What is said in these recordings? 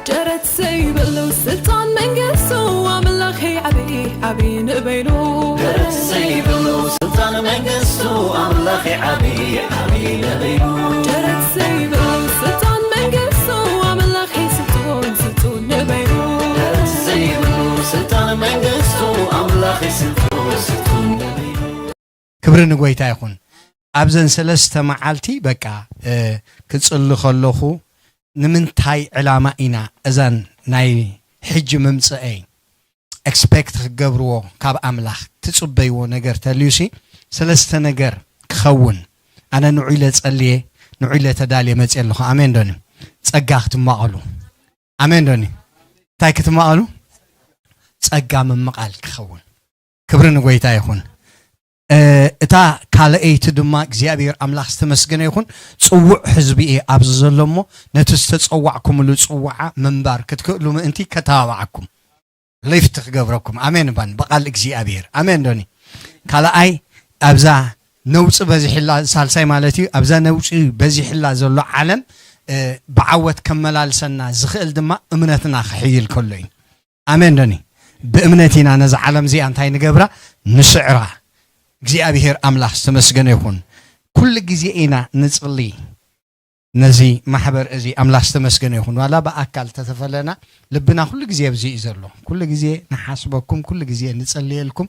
ደረት ዘይብሉ ስልጣን መንግስቱ ኣምላኸይ ዓብዪ ዓብዪ ንበይሉ። ደረት ዘይብሉ ስልጣን መንግስቱ ኣምላኸይ ዓብዪ ዓብዪ ንበይሉ። ደረት ዘይብሉ ስልጣን መንግስቱ ኣምላኸይ ስልጡን ስልጡን ንበይሉ። ደረት ዘይብሉ ስልጣን መንግስቱ ኣምላኸይ ስልጡን ስልጡን ንበይሉ። ክብሪ ንጎይታ ይኹን። ኣብዘን ሰለስተ መዓልቲ በቃ፣ እ፣ ክጽሊ ከለኹ ንምንታይ ዕላማ ኢና እዛን ናይ ሕጂ ምምጽአይ ኤክስፔክት ክገብርዎ ካብ ኣምላኽ ትጽበይዎ ነገር ተልዩሲ ሰለስተ ነገር ክኸውን ኣነ ንዑ ኢለ ጸልየ ንዑ ኢለ ተዳልየ መጽየ ኣለኹ። ኣሜን ዶኒ? ጸጋ ክትማቐሉ። ኣሜን ዶኒ? እንታይ ክትማቐሉ? ጸጋ ምምቓል ክኸውን። ክብሪ ንጎይታ ይኹን። እ፣ እታ ካልኣይቲ ድማ እግዚኣብሔር ኣምላኽ ዝተመስገነ ይኹን፣ ጽውዕ ህዝቢ እየ ኣብዚ ዘሎ እሞ ነቲ ዝተጸዋዕኩምሉ ጽዋዓ ምንባር ክትክእሉ ምእንቲ ከተባብዓኩም፣ ሊፍት ክገብረኩም። ኣሜን ባን ብቓል እግዚኣብሔር። ኣሜን ዶኒ? ካልኣይ ኣብዛ ነውጺ በዚሕላ፣ ሳልሳይ ማለት እዩ፣ ኣብዛ ነውጺ በዚሕላ ዘሎ ዓለም፣ እ፣ ብዓወት ከመላልሰና ዝኽእል ድማ እምነትና ክሕይል ከሎ እዩ። ኣሜን ዶኒ? ብእምነት ኢና ነዛ ዓለም እዚኣ እንታይ ንገብራ? ንስዕራ። እግዚኣብሔር ኣምላኽ ዝተመስገነ ይኹን። ኩሉ ግዜ ኢና ንጽሊ። ነዚ ማሕበር እዚ ኣምላኽ ዝተመስገነ ይኹን። ዋላ ብኣካል ተተፈለና ልብና ኩሉ ግዜ ኣብዚ እዩ ዘሎ። ኩሉ ግዜ ንሓስበኩም፣ ኩሉ ግዜ ንጸልየልኩም።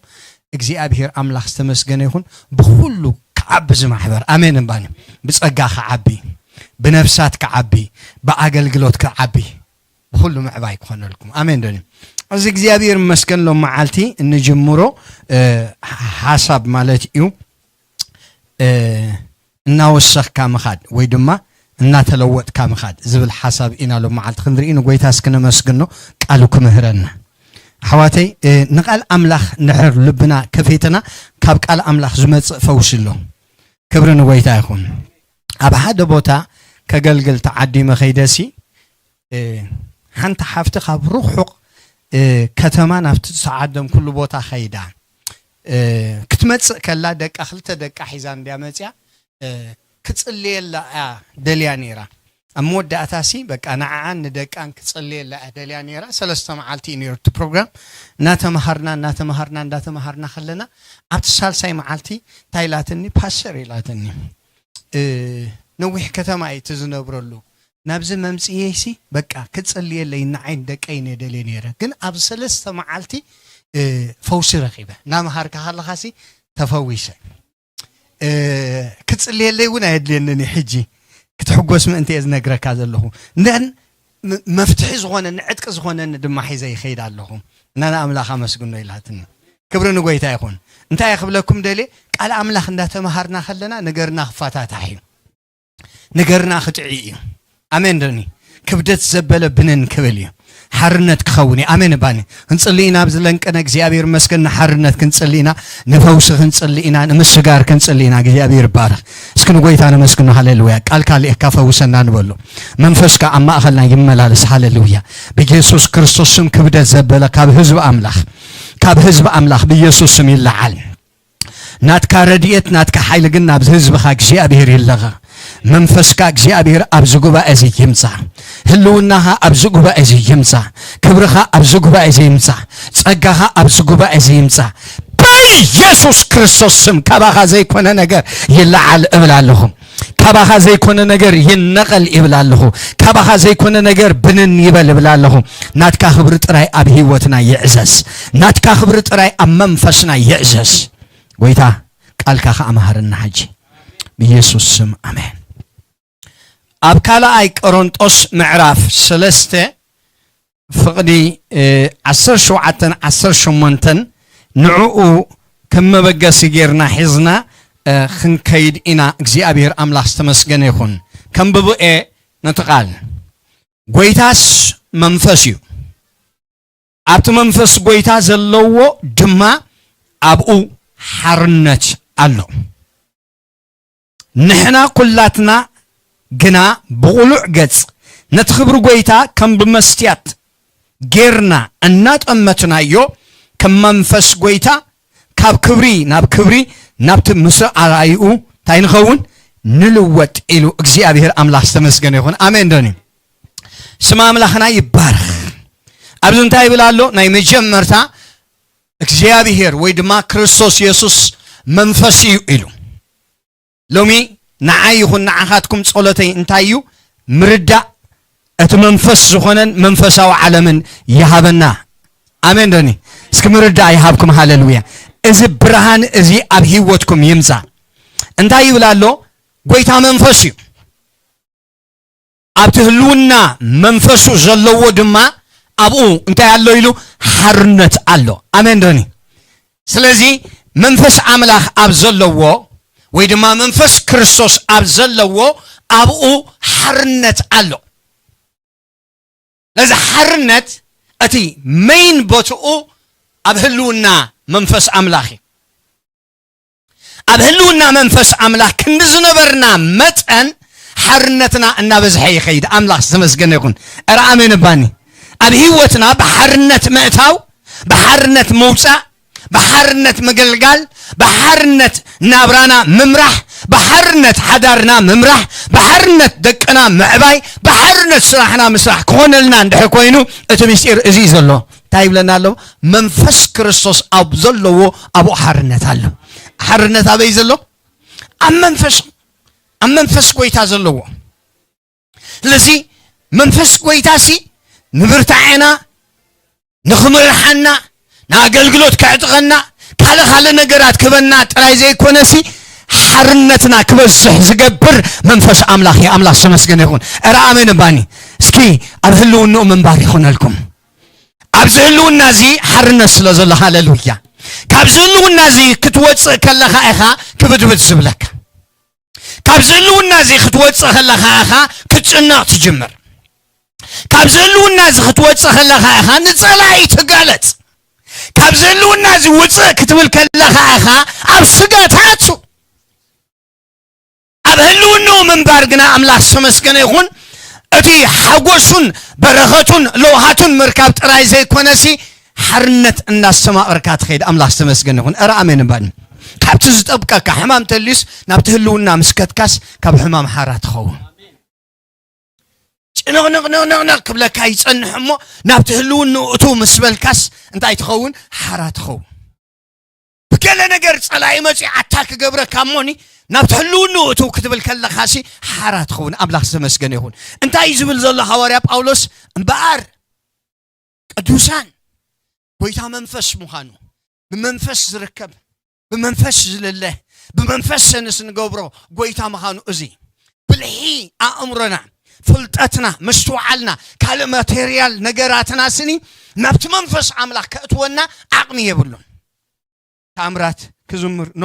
እግዚኣብሔር ኣምላኽ ዝተመስገነ ይኹን። ብኹሉ ክዓቢ እዚ ማሕበር። ኣሜን እምባኒ። ብጸጋ ክዓቢ፣ ብነፍሳት ክዓቢ፣ ብኣገልግሎት ክዓቢ። ብኹሉ ምዕባይ ክኾነልኩም። ኣሜን ዶኒ? እዚ እግዚኣብሔር ይመስገን ሎም መዓልቲ እንጅምሮ፣ እ፣ ሓሳብ ማለት እዩ፣ እ፣ እናወሰኽካ ምኻድ ወይ ድማ እናተለወጥካ ምኻድ ዝብል ሓሳብ ኢና ሎም መዓልቲ ክንርኢ ንጎይታ እስኪ ነመስግኖ ቃሉ ክምህረና። ኣሕዋተይ፣ እ፣ ንቃል ኣምላኽ ንሕር ልብና ከፊትና ካብ ቃል ኣምላኽ ዝመጽእ ፈውሲ ኣሎ። ክብሪ ንጎይታ ይኹን። ኣብ ሓደ ቦታ ከገልግል ተዓዲመ ከይደሲ፣ እ፣ ሓንቲ ሓፍቲ ካብ ርሑቕ፣ እ፣ ከተማ ናብቲ ዝተዓደምኩሉ ቦታ ከይዳ። እ፣ ክትመጽእ ከላ ደቃ፣ ክልተ ደቃ ሒዛ እንድያ መጽያ፣ እ፣ ክጽልየላ እያ ደልያ ነይራ። ኣብ መወዳእታሲ በቃ ንዓኣን ንደቃን ክጽልየላ እያ ደልያ ነይራ። ሰለስተ መዓልቲ እዩ ነይሩ እቲ ፕሮግራም። እናተምሃርና፣ እናተምሃርና፣ እንዳተምሃርና ከለና ኣብቲ ሳልሳይ መዓልቲ እንታይ ኢላትኒ? ፓስተር ኢላትኒ። እ፣ ነዊሕ ከተማ እዩ እቲ ዝነብረሉ። ናብዚ መምጽኤሲ በቃ ክጽልየለይ ንዓይን ደቀይን እየ ደልየ ነይረ። ግን ኣብ ሰለስተ መዓልቲ፣ እ፣ ፈውሲ ረኺበ። እናመሃርካ ከለኻሲ ተፈዊሰ። እ፣ ክጽልየለይ እውን ኣየድልየንን እዩ ሕጂ። ክትሕጎስ ምእንቲ እየ ዝነግረካ ዘለኹ። እንደን ም-፣ መፍትሒ ዝኾነኒ፣ ዕጥቂ ዝኾነኒ ድማ ሒዘ ይኸይድ ኣለኹ። እና ንኣምላኽ ኣመስግኖ ኢላትኒ። ክብሪ ንጎይታ ይኹን። እንታይ እየ ክብለኩም ደልየ? ቃል ኣምላኽ እንዳተምሃርና ከለና ነገርና ክፈታታሕ እዩ። ነገርና ክጥዒ እዩ። ኣሜን ዶኒ? ክብደት ዘበለ ብንን ክብል እዩ። ሓርነት ክኸውን እዩ። ኣሜን ባኒ? ክንጽሊ ኢና። ኣብዚ ለንቀነ እግዚኣብሔር ይመስገን ንሓርነት ክንጽሊ ኢና፣ ንፈውሲ ክንጽሊ ኢና፣ ንምስጋር ክንጽሊ ኢና። እግዚኣብሔር ይባረኽ። እስኪ ንጎይታ ነመስግኖ። ሃሌሉያ። ቃልካ ልኢኽካ ፈውሰና ንበሎ። መንፈስካ ኣብ ማእኸልና ይመላለስ። ሃሌሉያ። ብኢየሱስ ክርስቶስ ስም ክብደት ዘበለ ካብ ህዝቢ ኣምላኽ፣ ካብ ህዝቢ ኣምላኽ ብኢየሱስ ስም ይለዓል። ናትካ ረድኤት፣ ናትካ ሓይሊ ግን ናብዚ ህዝብኻ እግዚኣብሔር ይለቐቕ። መንፈስካ እግዚኣብሔር ኣብዚ ጉባኤ እዚ ይምጻ። ህልውናኻ ኣብዚ ጉባኤ እዚ ይምጻ። ክብርኻ ኣብዚ ጉባኤ እዚ ይምጻ። ጸጋኻ ኣብዚ ጉባኤ እዚ ይምጻ። በኢየሱስ ክርስቶስ ስም ካባኻ ዘይኮነ ነገር ይለዓል እብል ኣለኹ። ካባኻ ዘይኮነ ነገር ይነቐል ይብል ኣለኹ። ካባኻ ዘይኮነ ነገር ብንን ይበል እብል ኣለኹ። ናትካ ክብሪ ጥራይ ኣብ ህይወትና ይዕዘዝ። ናትካ ክብሪ ጥራይ ኣብ መንፈስና ይዕዘዝ። ጎይታ ቃልካ ከኣ መሃረና ሕጂ ብኢየሱስ ስም ኣሜን። ኣብ ካልኣይ ቆሮንጦስ ምዕራፍ ሰለስተ ፍቕዲ፣ እ፣ ዓሰርተ ሸውዓተን ዓሰርተ ሸሞንተን ንዕኡ ከም መበገሲ ጌርና ሒዝና፣ እ፣ ክንከይድ ኢና። እግዚኣብሔር ኣምላኽ ዝተመስገነ ይኹን። ከንብብኤ ነቲ ቃል። ጎይታስ መንፈስ እዩ። ኣብቲ መንፈስ ጎይታ ዘለዎ ድማ ኣብኡ ሓርነት ኣሎ። ንሕና ኩላትና ግና ብቕሉዕ ገጽ ነቲ ክብሪ ጎይታ ከም ብመስትያት ጌርና እናጠመትናዮ፣ ከም መንፈስ ጎይታ ካብ ክብሪ ናብ ክብሪ ናብቲ ምስ ኣርኣይኡ እንታይ ንኸውን ንልወጥ ኢሉ እግዚኣብሔር ኣምላኽ ዝተመስገነ ይኹን። ኣሜን ዶኒ? ስም ኣምላኽና ይባረክ። ኣብዚ እንታይ ይብል ኣሎ? ናይ መጀመርታ እግዚኣብሔር ወይ ድማ ክርስቶስ የሱስ መንፈስ እዩ ኢሉ። ሎሚ ንዓይ ይኹን ንዓኻትኩም ጸሎተይ እንታይ እዩ? ምርዳእ እቲ መንፈስ ዝኾነን መንፈሳዊ ዓለምን ይሃበና። ኣሜን ዶኒ? እስኪ ምርዳእ ይሃብኩም። ሃሌሉያ። እዚ ብርሃን እዚ ኣብ ህይወትኩም ይምጻእ። እንታይ ይብል ኣሎ? ጎይታ መንፈስ እዩ። ኣብቲ ህልውና መንፈሱ ዘለዎ ድማ ኣብኡ እንታይ ኣሎ ኢሉ? ሓርነት ኣሎ። ኣሜን ዶኒ? ስለዚ መንፈስ ኣምላኽ ኣብ ዘለዎ ወይ ድማ መንፈስ ክርስቶስ ኣብ ዘለዎ ኣብኡ ሓርነት ኣሎ። ነዚ ሓርነት እቲ መይን ቦትኡ ኣብ ህልውና መንፈስ ኣምላኽ እዩ። ኣብ ህልውና መንፈስ ኣምላኽ ክንዲ ዝነበርና መጠን ሓርነትና እናበዝሐ ይኸይድ። ኣምላኽ ዝተመስገነ ይኹን። እረ ኣሜን እባኒ። ኣብ ህይወትና ብሓርነት ምእታው፣ ብሓርነት ምውፃእ፣ ብሓርነት ምግልጋል፣ ብሓርነት ናብራና ምምራሕ፣ ብሓርነት ሓዳርና ምምራሕ፣ ብሓርነት ደቅና ምዕባይ፣ ብሓርነት ስራሕና ምስራሕ ክኾነልና እንድሕር ኮይኑ እቲ ምስጢር እዚ እዩ ዘሎ። እንታይ ይብለና ኣሎ? መንፈስ ክርስቶስ ኣብ ዘለዎ ኣብኡ ሓርነት ኣሎ። ሓርነት ኣበይ ዘሎ? ኣብ መንፈስ፣ ኣብ መንፈስ ጎይታ ዘለዎ። ስለዚ መንፈስ ጎይታሲ ንብርታዔና፣ ንኽምርሓና፣ ንኣገልግሎት ከዕጥቐና፣ ካልእ ካልእ ነገራት ክበና ጥራይ ዘይኮነሲ ሓርነትና ክበዝሕ ዝገብር መንፈስ ኣምላኽ እዩ። ኣምላኽ ዝተመስገነ ይኹን። እረ ኣሜን እባኒ። እስኪ ኣብ ህልውንኡ ምንባር ይኹነልኩም። ኣብዚ ህልውና እዚ ሓርነት ስለ ዘሎ፣ ሃሌሉያ። ካብዚ ህልውና እዚ ክትወፅእ ከለኻ ኢኻ ክብድብድ ዝብለካ። ካብዚ ህልውና እዚ ክትወፅእ ከለኻ ኢኻ ክትጭነቕ ትጅምር። ካብዚ ህልውና እዚ ክትወፅእ ከለኻ ኢኻ ንፀላኢ ትጋለፅ። ካብዚ ህልውና እዚ ውፅእ ክትብል ከለኻ ኢኻ ኣብ ስጋ ትኣቱ። ኣብ ህልውንኡ ምንባር ግና ኣምላኽ ዝተመስገነ ይኹን። እቲ ሓጎሱን በረኸቱን ለውሃቱን ምርካብ ጥራይ ዘይኮነሲ ሓርነት እናስተማቐርካ ትኸይድ። ኣምላኽ ዝተመስገነ ይኹን። እረ ኣሜን እባኒ። ካብቲ ዝጠብቀካ ሕማም ተልዩስ ናብቲ ህልውና ምስ ከትካስ ካብ ሕማም ሓራ ትኸውን። ጭንቕንቕንቕንቕ ክብለካ ይጸንሕ እሞ ናብቲ ህልውንኡ እቱ ምስ በልካስ እንታይ ትኸውን? ሓራ ትኸውን። ብገለ ነገር ጸላኢ መጺኡ ኣታክ ክገብረካ እሞኒ ናብቲ ህልውንኡ እቱ ክትብል ከለኻሲ ሓራ ትኸውን። ኣምላኽ ዝተመስገነ ይኹን። እንታይ እዩ ዝብል ዘሎ ሃዋርያ ጳውሎስ? እምበኣር ቅዱሳን ጎይታ መንፈስ ምዃኑ፣ ብመንፈስ ዝርከብ፣ ብመንፈስ ዝልለ፣ ብመንፈስ ሰንስ ንገብሮ ጎይታ ምዃኑ፣ እዚ ብልሒ ኣእምሮና፣ ፍልጠትና፣ ምስትውዓልና፣ ካልእ ማቴርያል ነገራትና ስኒ ናብቲ መንፈስ ኣምላኽ ከእትወና ዓቕሚ የብሉን። ታምራት ክዝምር ኖ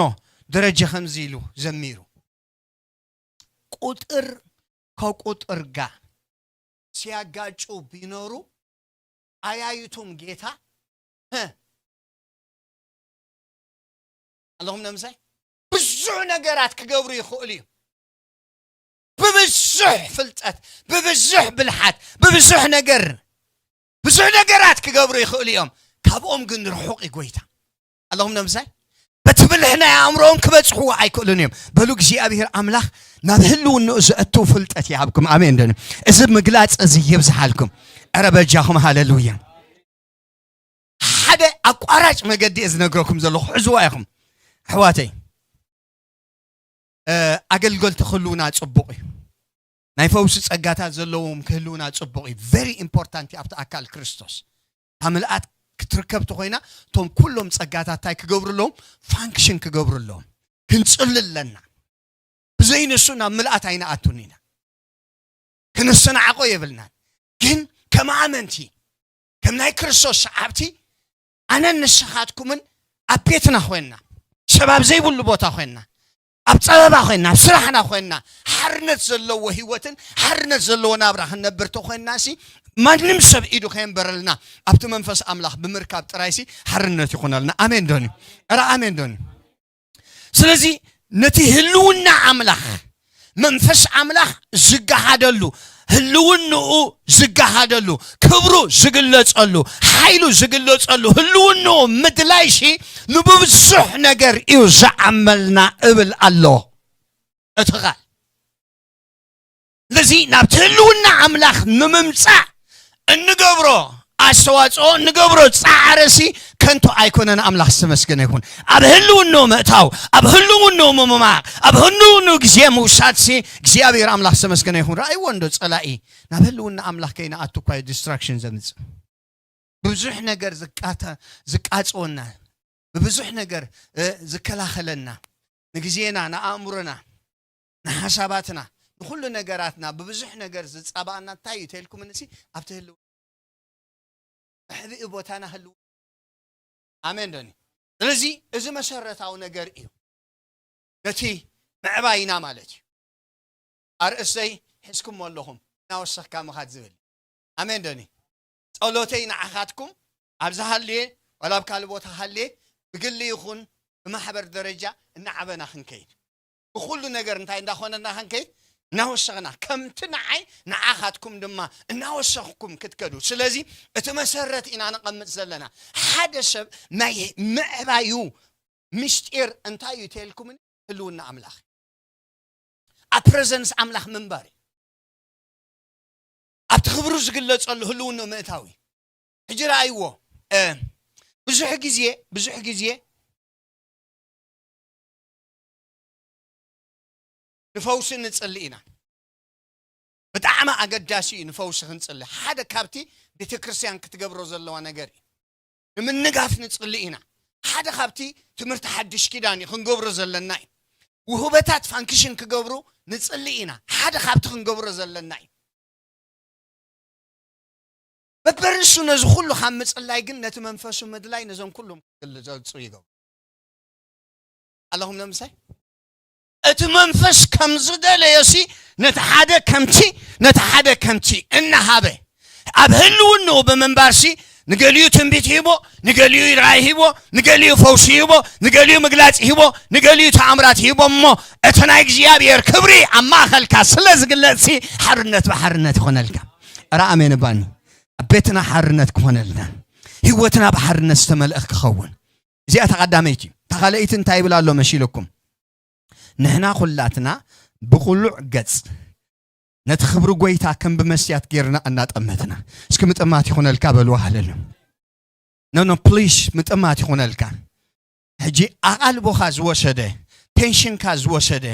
ደረጀ ከምዚ ኢሉ ዘሚሩ፣ ቁጥር ከቁጥር ጋር ሲያጋጩ ቢኖሩ አያዩቱም ጌታ። እ፣ ኣለኹም ነምሳይ ብዙሕ ነገራት ክገብሩ ይኽእሉ እዩ። ብብዙሕ ፍልጠት፣ ብብዙሕ ብልሓት፣ ብብዙሕ ነገር፣ ብዙሕ ነገራት ክገብሩ ይኽእሉ እዮም። ካብኦም ግን ርሑቕ እዩ ጎይታ። ኣለኹም ነምሳይ በቲ ብልሒ ናይ ኣእምሮኦም ክበጽሕዎ ኣይክእሉን እዮም። በሉ እግዚኣብሔር ኣምላኽ ናብ ህልውንኡ ዘእትው ፍልጠት ይሃብኩም። ኣሜን ዶ? እዚ ምግላጽ እዚ ይብዝሓልኩም። ኧረ በጃኹም ሃሌሉያ። ሓደ ኣቋራጭ መገዲ እየ ዝነግረኩም ዘለኹ፣ ሕዝዋ ኢኹም ኣሕዋተይ። እ፣ ኣገልገልቲ ክህልውና ጽቡቕ እዩ። ናይ ፈውሲ ጸጋታት ዘለዎም ክህልውና ጽቡቕ እዩ። ቨሪ ኢምፖርታንት እዩ ኣብቲ ኣካል ክርስቶስ። እታ ምልኣት ክትርከብ ተኾይና እቶም ኩሎም ጸጋታት እንታይ ክገብሩ ኣለዎም? ፋንክሽን ክገብሩ ኣለዎም። ክንጽሊ ኣለና። ብዘይ ንሱ ናብ ምልኣት ኣይንኣቱን ኢና። ክንሰናዕቆ የብልናን። ግን ከም ኣመንቲ፣ ከም ናይ ክርስቶስ ሰዓብቲ ኣነን ንስኻትኩምን ኣብ ቤትና ኮይንና፣ ሰብ ኣብ ዘይብሉ ቦታ ኮይንና፣ ኣብ ጸበባ ኮይንና፣ ኣብ ስራሕና ኮይንና፣ ሓርነት ዘለዎ ህይወትን ሓርነት ዘለዎ ናብራ ክንነብር ተኮይንና ሲ ማንም ሰብ ኢዱ ከየንበረልና ኣብቲ መንፈስ ኣምላኽ ብምርካብ ጥራይ ሲ ሓርነት ይኹነልና። ኣሜን ዶኒ? ኧረ ኣሜን ዶኒ? ስለዚ ነቲ ህልውና ኣምላኽ መንፈስ ኣምላኽ ዝገሃደሉ፣ ህልውንኡ ዝገሃደሉ፣ ክብሩ ዝግለጸሉ፣ ሓይሉ ዝግለጸሉ፣ ህልውንኡ ምድላይሲ ንብዙሕ ነገር እዩ ዝዓመልና እብል ኣሎ እቲ ቃል። ስለዚ ናብቲ ህልውና ኣምላኽ ንምምጻእ እንገብሮ ኣስተዋፅኦ ንገብሮ ፃዕርሲ ከንቱ ኣይኮነን። ኣምላኽ ዝተመስገነ ይኹን። ኣብ ህልውንኡ ምእታው፣ ኣብ ህልውንኡ ምምማቕ፣ ኣብ ህልውንኡ ግዜ ምውሳድሲ እግዚኣብሔር ኣምላኽ ዝተመስገነ ይኹን። ረኣይዎ እንዶ ፀላኢ ናብ ህልውና ኣምላኽ ከይንኣቱ እኳ እዩ ዲስትራክሽን ዘምፅእ። ብዙሕ ነገር ዝቃተ-፣ ዝቃፅወና፣ ብብዙሕ ነገር እ፣ ዝከላኸለና፣ ንግዜና፣ ንኣእምሮና፣ ንሓሳባትና፣ ንኹሉ ነገራትና ብብዙሕ ነገር ዝፃባኣና እንታይ እዩ ተልኩም ንሲ ኣብቲ ህልው መሕብኢ ቦታና ህልው። ኣሜን ዶኒ። ስለዚ እዚ መሰረታዊ ነገር እዩ። ነቲ ምዕባይና ማለት እዩ። ኣርእስተይ ሒዝኩም ኣለኹም እናወሰኽካ ምኻድ ዝብል። ኣሜን ዶኒ። ጸሎተይ ንዓኻትኩም ኣብ ዝሃልየ ዋላ ኣብ ካልእ ቦታ ሃልየ ብግሊ ይኹን ብማሕበር ደረጃ እናዓበና ክንከይድ፣ ብኹሉ ነገር እንታይ እንዳኾነና ክንከይድ እናወሰኽና፣ ከምቲ ንዓይ ንዓኻትኩም ድማ እናወሰኽኩም ክትከዱ። ስለዚ እቲ መሰረት ኢና ነቐምጥ ዘለና። ሓደ ሰብ ናይ ምዕባዩ ምስጢር እንታይ እዩ ተልኩምን ህልውና ኣምላኽ፣ ኣብ ፕረዘንስ ኣምላኽ ምንባር እዩ። ኣብቲ ክብሩ ዝግለጸሉ ህልውና ምእታዊ። ሕጂ ረኣይዎ፣ እ፣ ብዙሕ ግዜ፣ ብዙሕ ግዜ ንፈውሲ ንጽሊ ኢና። ብጣዕሚ ኣገዳሲ እዩ ንፈውሲ ክንጽሊ። ሓደ ካብቲ ቤተ ክርስቲያን ክትገብሮ ዘለዋ ነገር እዩ። ንምንጋፍ ንጽሊ ኢና። ሓደ ካብቲ ትምህርቲ ሓድሽ ኪዳን እዩ ክንገብሮ ዘለና እዩ። ውህበታት ፋንክሽን ክገብሩ ንጽሊ ኢና። ሓደ ካብቲ ክንገብሮ ዘለና እዩ። በበርእሱ ነዚ ኩሉ ካብ ምጽላይ ግን ነቲ መንፈሱ ምድላይ ነዞም ኩሎም ክገልጹ ይገብሩ። ኣለኹም ነምሳይ? እቲ መንፈስ ከም ዝደለዮሲ ነቲ ሓደ ከምቲ፣ ነቲ ሓደ ከምቲ እናሃበ ኣብ ህልውንኡ ብምንባርሲ ንገሊኡ ትንቢት ሂቦ፣ ንገሊኡ ራእይ ሂቦ፣ ንገሊኡ ፈውሲ ሂቦ፣ ንገሊኡ ምግላጽ ሂቦ፣ ንገሊኡ ተኣምራት ሂቦ እሞ እቲ ናይ እግዚኣብሔር ክብሪ ኣብ ማእኸልካ ስለ ዝግለጽሲ ሓርነት ብሓርነት ይኾነልካ። ኧረ ኣሜን እባኒ። ኣብ ቤትና ሓርነት ክኾነልና፣ ህይወትና ብሓርነት ዝተመልአ ክኸውን። እዚኣ እታ ቀዳመይቲ። እታ ካልኣይቲ እንታይ ይብል ኣሎ መሲልኩም? ንሕና ኩላትና ብቕሉዕ ገጽ ነቲ ክብሪ ጐይታ ከም ብመስትያት ጌርና እናጠመትና። እስኪ ምጥማት ይኹነልካ በልዋ ሃለሉ። ኖ፣ ኖ፣ ፕሊዝ ምጥማት ይኹነልካ። ሕጂ ኣቓልቦኻ ዝወሰደ፣ ቴንሽንካ ዝወሰደ፣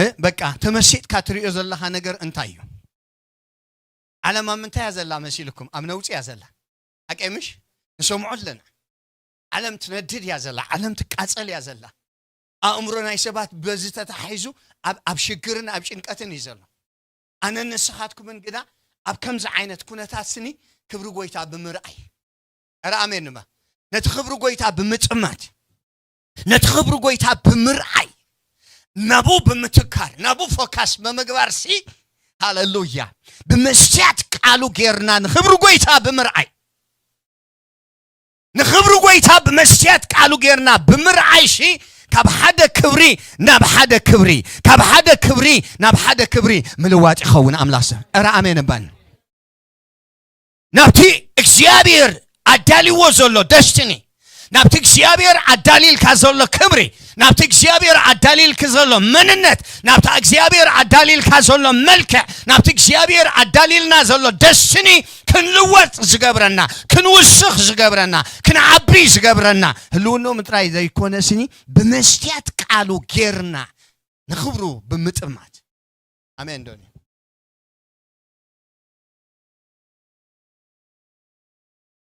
እ፣ በቃ ተመሲጥካ ትሪኦ ዘለኻ ነገር እንታይ እዩ? ዓለም ኣብ ምንታይ እያ ዘላ መሲልኩም? ኣብ ነውጺ እያ ዘላ። ሓቀይ ምሽ? ንሰምዖ ኣለና። ዓለም ትነድድ እያ ዘላ። ዓለም ትቃጸል እያ ዘላ። ኣእምሮ ናይ ሰባት በዚ ተታሒዙ ኣብ፣ ኣብ ሽግርን ኣብ ጭንቀትን እዩ ዘሎ። ኣነ ንስኻትኩምን ግና ኣብ ከምዚ ዓይነት ኩነታት ስኒ ክብሪ ጐይታ ብምርኣይ። ኧረ ኣሜን ንበል። ነቲ ክብሪ ጐይታ ብምጥማት፣ ነቲ ክብሪ ጐይታ ብምርኣይ፣ ናብኡ ብምትካር፣ ናብኡ ፎካስ ብምግባር ሲ፣ ሃሌሉያ፣ ብመስትያት ቃሉ ጌርና ንክብሪ ጐይታ ብምርኣይ፣ ንክብሪ ጐይታ ብመስትያት ቃሉ ጌርና ብምርኣይ ሲ፣ ካብ ሓደ ክብሪ ናብ ሓደ ክብሪ፣ ካብ ሓደ ክብሪ ናብ ሓደ ክብሪ ምልዋጥ ይኸውን። ኣምላኽ ሰብ፣ ኧረ ኣሜን እባን። ናብቲ እግዚኣብሔር ኣዳልዎ ዘሎ ደስትኒ፣ ናብቲ እግዚኣብሔር ኣዳሊልካ ዘሎ ክብሪ፣ ናብቲ እግዚኣብሔር ኣዳሊልክ ዘሎ መንነት፣ ናብታ እግዚኣብሔር ኣዳሊልካ ዘሎ መልክዕ፣ ናብቲ እግዚኣብሔር ኣዳሊልና ዘሎ ደስትኒ ክንልወጥ ዝገብረና፣ ክንውስኽ ዝገብረና፣ ክንዓቢ ዝገብረና ህልውንኡ ምጥራይ ዘይኮነ ስኒ ብመስትያት ቃሉ ጌርና ንኽብሩ ብምጥማት። ኣሜን ዶኒ።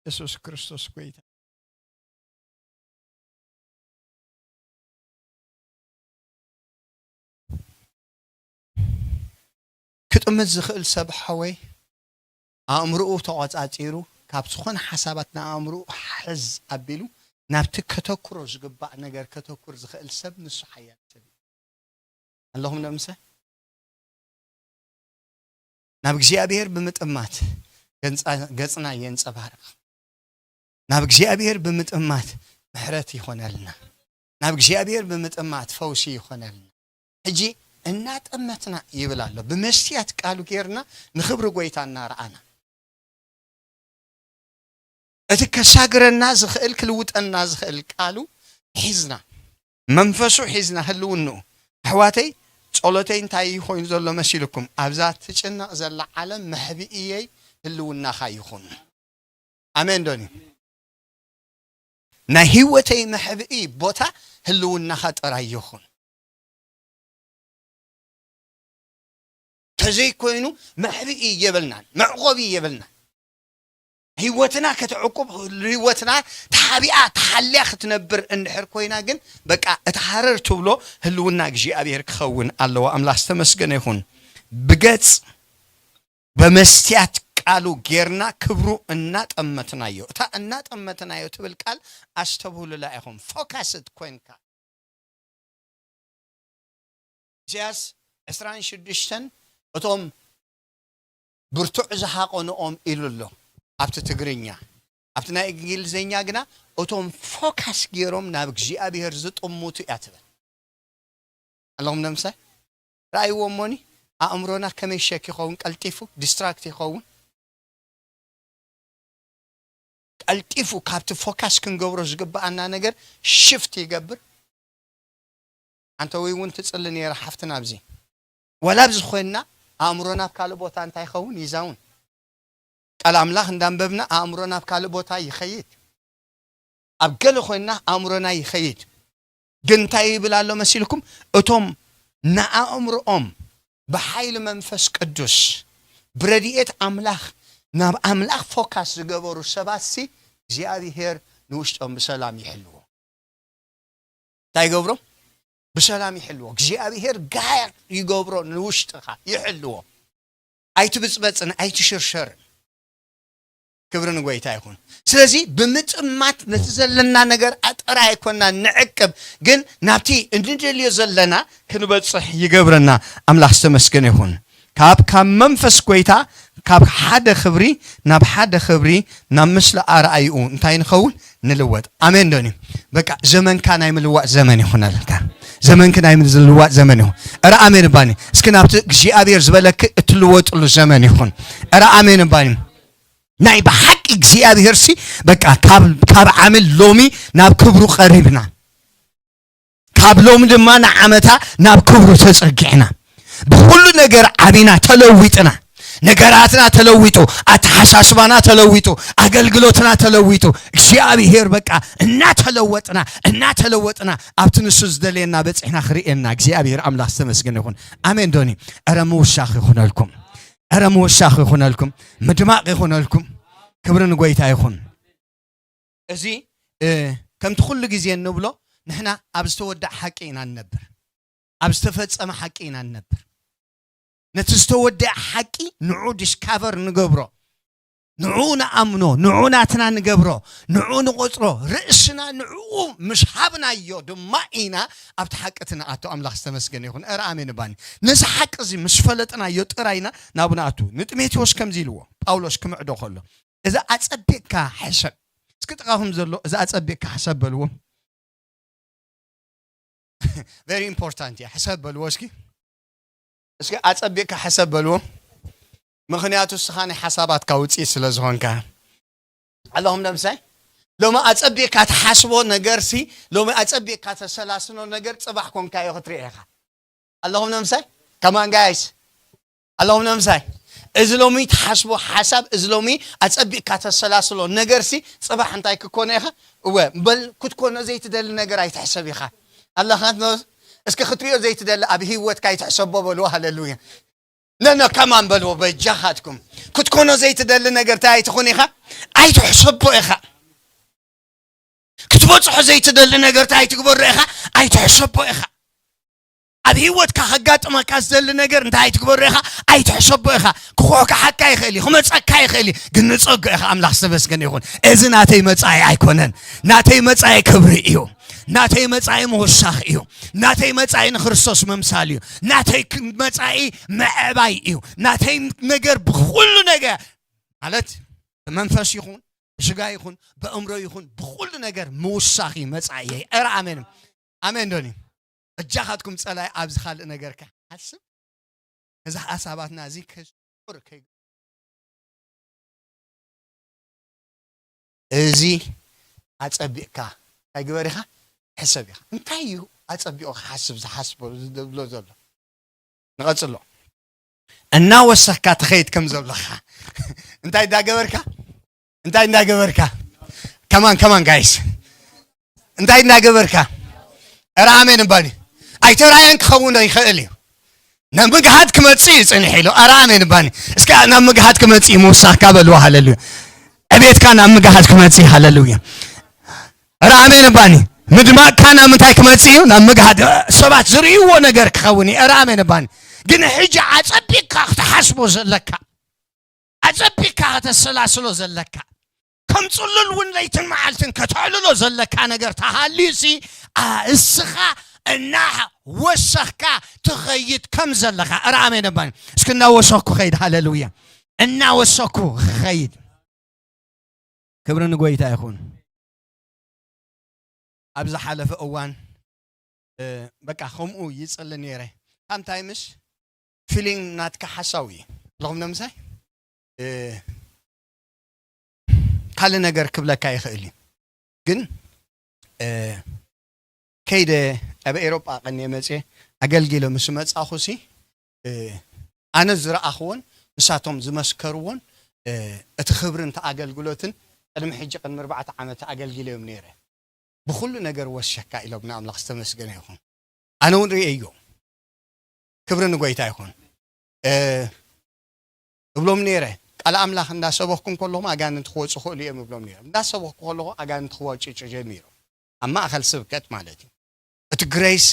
የሱስ ክርስቶስ ጐይታ። ክጥምት ዝኽእል ሰብ ሓወይ፣ ኣእምሮኡ ተቖጻጺሩ፣ ካብ ዝኾነ ሓሳባት ንኣእምሮኡ ሕዝ ኣቢሉ፣ ናብቲ ከተኩሮ ዝግባእ ነገር ከተኩር ዝኽእል ሰብ ንሱ ሓያል ሰብ እዩ። ኣለኹም ዶ ምሳይ? ናብ እግዚኣብሔር ብምጥማት ገንጻ-፣ ገጽና የንጸባርቕ። ናብ እግዚኣብሔር ብምጥማት ምሕረት ይኾነልና። ናብ እግዚኣብሔር ብምጥማት ፈውሲ ይኾነልና። ሕጂ እናጠመትና ይብል ኣሎ። ብመስትያት ቃሉ ጌርና ንኽብሪ ጐይታ እናረኣና። እቲ ከሳግረና ዝኽእል፣ ክልውጠና ዝኽእል ቃሉ ሒዝና፣ መንፈሱ ሒዝና፣ ህልውንኡ። ኣሕዋተይ፣ ጸሎተይ እንታይ እዩ ኮይኑ ዘሎ መሲልኩም? ኣብዛ ትጭነቕ ዘላ ዓለም መሕብኢየይ ህልውናኻ ይኹን። ኣሜን ዶኒ? ናይ ህይወተይ መሕብኢ ቦታ ህልውናኻ ጥራይ ይኹን። ተዘይኮይኑ መሕብኢ የብልናን፣ መዕቆቢ የብልናን። ህይወትና ከተዕቁብ፣ ህይወትና ተሓቢኣ ተሓልያ ክትነብር እንድሕር ኮይና ግን በቃ እቲ ሃረር ትብሎ ህልውና እግዚኣብሔር ክኸውን ኣለዎ። ኣምላኽ ዝተመስገነ ይኹን። ብገጽ በመስትያት ቃሉ ጌርና ክብሩ እናጠመትናዮ። እታ እናጠመትናዮ ትብል ቃል ኣስተብህሉላ ኢኹም። ፎካስድ ኮይንካ። ኢሳያስ ዕስራን ሽዱሽተን እቶም ብርቱዕ ዝሃቆንኦም ኢሉ ኣሎ ኣብቲ ትግርኛ። ኣብቲ ናይ እንግሊዝኛ ግና እቶም ፎካስ ገይሮም ናብ እግዚኣብሔር ዝጥምቱ እያ ትብል። ኣለኹም ነምሳይ? ረኣይዎ እሞኒ፣ ኣእምሮና ከመይ ሸክ ይኸውን፣ ቀልጢፉ ዲስትራክት ይኸውን። ቀልጢፉ ካብቲ ፎካስ ክንገብሮ ዝግብኣና ነገር ሽፍት ይገብር። ኣንተ ወይ እውን ትጽሊ ነይራ ሓፍትና ኣብዚ። ዋላ ኣብዚ ኮይንና ኣእምሮና ኣብ ካልእ ቦታ እንታይ ይኸውን ይዛውን። ቃል ኣምላኽ እንዳንበብና ኣእምሮና ኣብ ካልእ ቦታ ይኸይድ። ኣብ ገለ ኮይንና ኣእምሮና ይኸይድ። ግን እንታይ ይብል ኣሎ መሲልኩም? እቶም ንኣእምሮኦም ብሓይሊ መንፈስ ቅዱስ ብረድኤት ኣምላኽ ናብ ኣምላኽ ፎካስ ዝገበሩ ሰባት ሲ እግዚኣብሔር ንውሽጦም ብሰላም ይሕልዎ። እንታይ ይገብሮ? ብሰላም ይሕልዎ። እግዚኣብሔር ጋር ይገብሮ፣ ንውሽጥኻ ይሕልዎ። ኣይትብጽበጽን ኣይትሽርሸርን። ክብሪ ንጎይታ ይኹን። ስለዚ ብምጥማት ነቲ ዘለና ነገር ኣጠራ ኣይኮና ንዕቅብ፣ ግን ናብቲ እንድልዮ ዘለና ክንበጽሕ ይገብረና። ኣምላኽ ዝተመስገነ ይኹን። ካብ ካብ መንፈስ ጎይታ ካብ ሓደ ክብሪ ናብ ሓደ ክብሪ ናብ ምስሊ ኣርኣይኡ እንታይ ንኸውን ንልወጥ። ኣሜን ዶኒ? በቃ ዘመንካ ናይ ምልዋጥ ዘመን ይኹነልካ። ዘመንክ ናይ ምልዋጥ ዘመን ይኹን። እረ ኣሜን ባኒ። እስኪ ናብቲ እግዚኣብሔር ዝበለክ እትልወጥሉ ዘመን ይኹን። እረ ኣሜን ባኒ። ናይ ብሓቂ እግዚኣብሔር ሲ በቃ ካብ ካብ ዓመል ሎሚ ናብ ክብሩ ቀሪብና። ካብ ሎሚ ድማ ንዓመታ ናብ ክብሩ ተጸጊዕና። ብኹሉ ነገር ዓቢና ተለዊጥና። ነገራትና ተለዊጡ፣ ኣተሓሳስባና ተለዊጡ፣ ኣገልግሎትና ተለዊጡ። እግዚኣብሔር በቃ እናተለወጥና እናተለወጥና ኣብቲ ንሱ ዝደልየና በጺሕና ክርእየና እግዚኣብሔር ኣምላኽ ዝተመስገነ ይኹን። ኣሜን ዶኒ? እረ ምውሳኽ ይኹነልኩም። እረ ምውሳኽ ይኹነልኩም። ምድማቕ ይኹነልኩም። ክብሪ ንጎይታ ይኹን። እዚ ከምቲ ኩሉ ግዜ እንብሎ ንሕና ኣብ ዝተወደኣ ሓቂ ኢና ንነብር። ኣብ ዝተፈጸመ ሓቂ ኢና ንነብር። ነቲ ዝተወደኣ ሓቂ ንዑ ዲስካቨር ንገብሮ፣ ንዑ ንኣምኖ፣ ንዑ ናትና ንገብሮ፣ ንዑ ንቆጽሮ፣ ርእስና ንዕኡ ምስ ሃብናዮ ድማ ኢና ኣብቲ ሓቂ እቲ ንኣቶ። ኣምላኽ ዝተመስገነ ይኹን። እረ ኣሜን ባኒ። ነዚ ሓቂ እዚ ምስ ፈለጥናዮ ጥራይና ናብኡ ንኣቱ። ንጢሞቴዎስ ከምዚ ኢልዎ ጳውሎስ ክምዕዶ ከሎ፣ እዚ ኣጸቢቕካ ሕሰብ። እስኪ ጥቓኹም ዘሎ እዚ ኣጸቢቕካ ሕሰብ በልዎ። ቨሪ ኢምፖርታንት እያ። ሕሰብ በልዎ እስኪ። እስኪ ኣጸቢቕካ ሕሰብ በልዎ። ምኽንያቱ እስኻ ናይ ሓሳባትካ ውጽኢት ስለ ዝኾንካ። ኣለኹም ነምሳይ? ሎሚ ኣጸቢቕካ ትሓስቦ ነገር ሲ፣ ሎሚ ኣጸቢቕካ ተሰላስኖ ነገር ጽባሕ ኮንካዮ ክትሪኦ ኢኻ። ኣለኹም ነምሳይ? ከማን ጋይስ። ኣለኹም ነምሳይ? እዚ ሎሚ ትሓስቦ ሓሳብ፣ እዚ ሎሚ ኣጸቢቕካ ተሰላስሎ ነገር ሲ ጽባሕ እንታይ ክኮነ ኢኻ? እወ፣ በል ክትኮኖ ዘይትደሊ ነገር ኣይትሕሰብ ኢኻ። ኣለኻ ኖ-፣ እስኪ ክትሪኦ ዘይትደሊ ኣብ ህይወትካ ኣይትሕሰቦ በልዎ። ሃሌሉያ። ነኖ ከማን በልዎ በጃኻትኩም። ክትኮኖ ዘይትደሊ ነገር እንታይ ኣይትኹን ኢኻ? ኣይትሕሰቦ ኢኻ። ክትበጽሖ ዘይትደሊ ነገር እንታይ ኣይትግበሮ ኢኻ? ኣይትሕሰቦ ኢኻ። ኣብ ህይወትካ ከጋጥመካ ዝደሊ ነገር እንታይ ኣይትግበሮ ኢኻ? ኣይትሕሰቦ ኢኻ። ክኹሕካሓካ ይኽእል እዩ፣ ክመጸካ ይኽእል እዩ፣ ግን ንጸግዖ ኢኻ። ኣምላኽ ዝተመስገነ ይኹን። እዚ ናተይ መጻኢ ኣይኮነን። ናተይ መጻኢ ክብሪ እዩ። ናተይ መጻኢ ምውሳኽ እዩ። ናተይ መጻኢ ንክርስቶስ ምምሳል እዩ። ናተይ ክ-፣ መጻኢ ምዕባይ እዩ። ናተይ ነገር ብኹሉ ነገር ማለት ብመንፈስ ይኹን ብስጋ ይኹን ብእምሮ ይኹን ብኹሉ ነገር ምውሳኽ እዩ መጻኢየይ። እረ ኣሜን። ኣሜን ዶኒ? እጃኻትኩም ጸላይ ኣብዚ ካልእ ነገር ከይሓስብ፣ እዚ ሓሳባትና እዚ ከስር ከይ-፣ እዚ ኣጸቢቕካ እንታይ ግበር ኢኻ? ሕሰብ ኢኻ። እንታይ እዩ ኣጸቢቑ ክሓስብ ዝሓስቦ ዝብሎ ዘሎ? ንቐጽሎ። እናወሰኽካ ትኸይድ ከም ዘለኻ እንታይ ዳገበርካ? እንታይ እንዳገበርካ? ከማን ከማን ጋይስ፣ እንታይ እንዳገበርካ? ኧረ ኣሜን እባኒ። ኣይተራእየን ክኸውን ይኽእል እዩ። ናብ ምግሃድ ክመጽእ እዩ ጽኒሕ ኢሉ። ኧረ ኣሜን እባኒ። እስከ ናብ ምግሃድ ክመጽእ እዩ ምውሳኽካ በልዎ። ሃሌሉያ። ዕቤትካ ናብ ምግሃድ ክመጽእ እዩ። ሃሌሉያ። ኧረ ኣሜን እባኒ። ምድማቕካ ናብ ምንታይ ክመጽእ እዩ? ናብ ምግሃድ። ሰባት ዝርእይዎ ነገር ክኸውን እዩ። ኧረ ኣሜን እባኒ። ግን ሕጂ ኣጸቢቕካ ክትሓስቦ ዘለካ፣ ኣጸቢቕካ ከተሰላስሎ ዘለካ፣ ከም ጽሉል እውን ለይትን መዓልትን ከተዕልሎ ዘለካ ነገር ተሃልዩሲ፣ ኣ፣ እስኻ እናወሰኽካ ትኸይድ ከም ዘለኻ። ኧረ ኣሜን እባኒ። እስኪ እናወሰኽኩ ኸይድ። ሃሌሉያ። እናወሰኽኩ ኸይድ። ክብሪ ንጎይታ ይኹን። ኣብ ዝሓለፈ እዋን፣ እ፣ በቃ ከምኡ ይጽሊ ነይረ። ሳምታይምስ ፊሊንግ ናትካ ሓሳዊ እዩ። ኣለኹም ዶ ምሳይ? እ፣ ካልእ ነገር ክብለካ ይኽእል እዩ። ግን፣ እ፣ ከይደ ኣብ ኤውሮጳ ቀንየ መጽየ ኣገልጊለ ምስ መጻኹሲ፣ እ፣ ኣነ ዝረኣኽዎን ንሳቶም ዝመስከርዎን፣ እ፣ እቲ ክብርን እቲ ኣገልግሎትን ቅድሚ ሕጂ ቅድሚ ኣርባዕተ ዓመት ኣገልጊለዮም ነይረ። ብኹሉ ነገር ወሸካ ኢሎም ንኣምላኽ ዝተመስገነ ይኹን። ኣነ እውን ርእየዮ። ክብሪ ንጎይታ ይኹን። እ፣ እብሎም ነይረ፣ ቃል ኣምላኽ እንዳሰበኽኩም ከለኹም ኣጋንንቲ ክወጹ ክእሉ እዮም እብሎም ነይረ። እንዳሰበኽኩ ከለኹ ኣጋንንቲ ክወጭጩ ጀሚሩ። ኣብ ማእከል ስብከት ማለት እዩ። እቲ ግሬሲ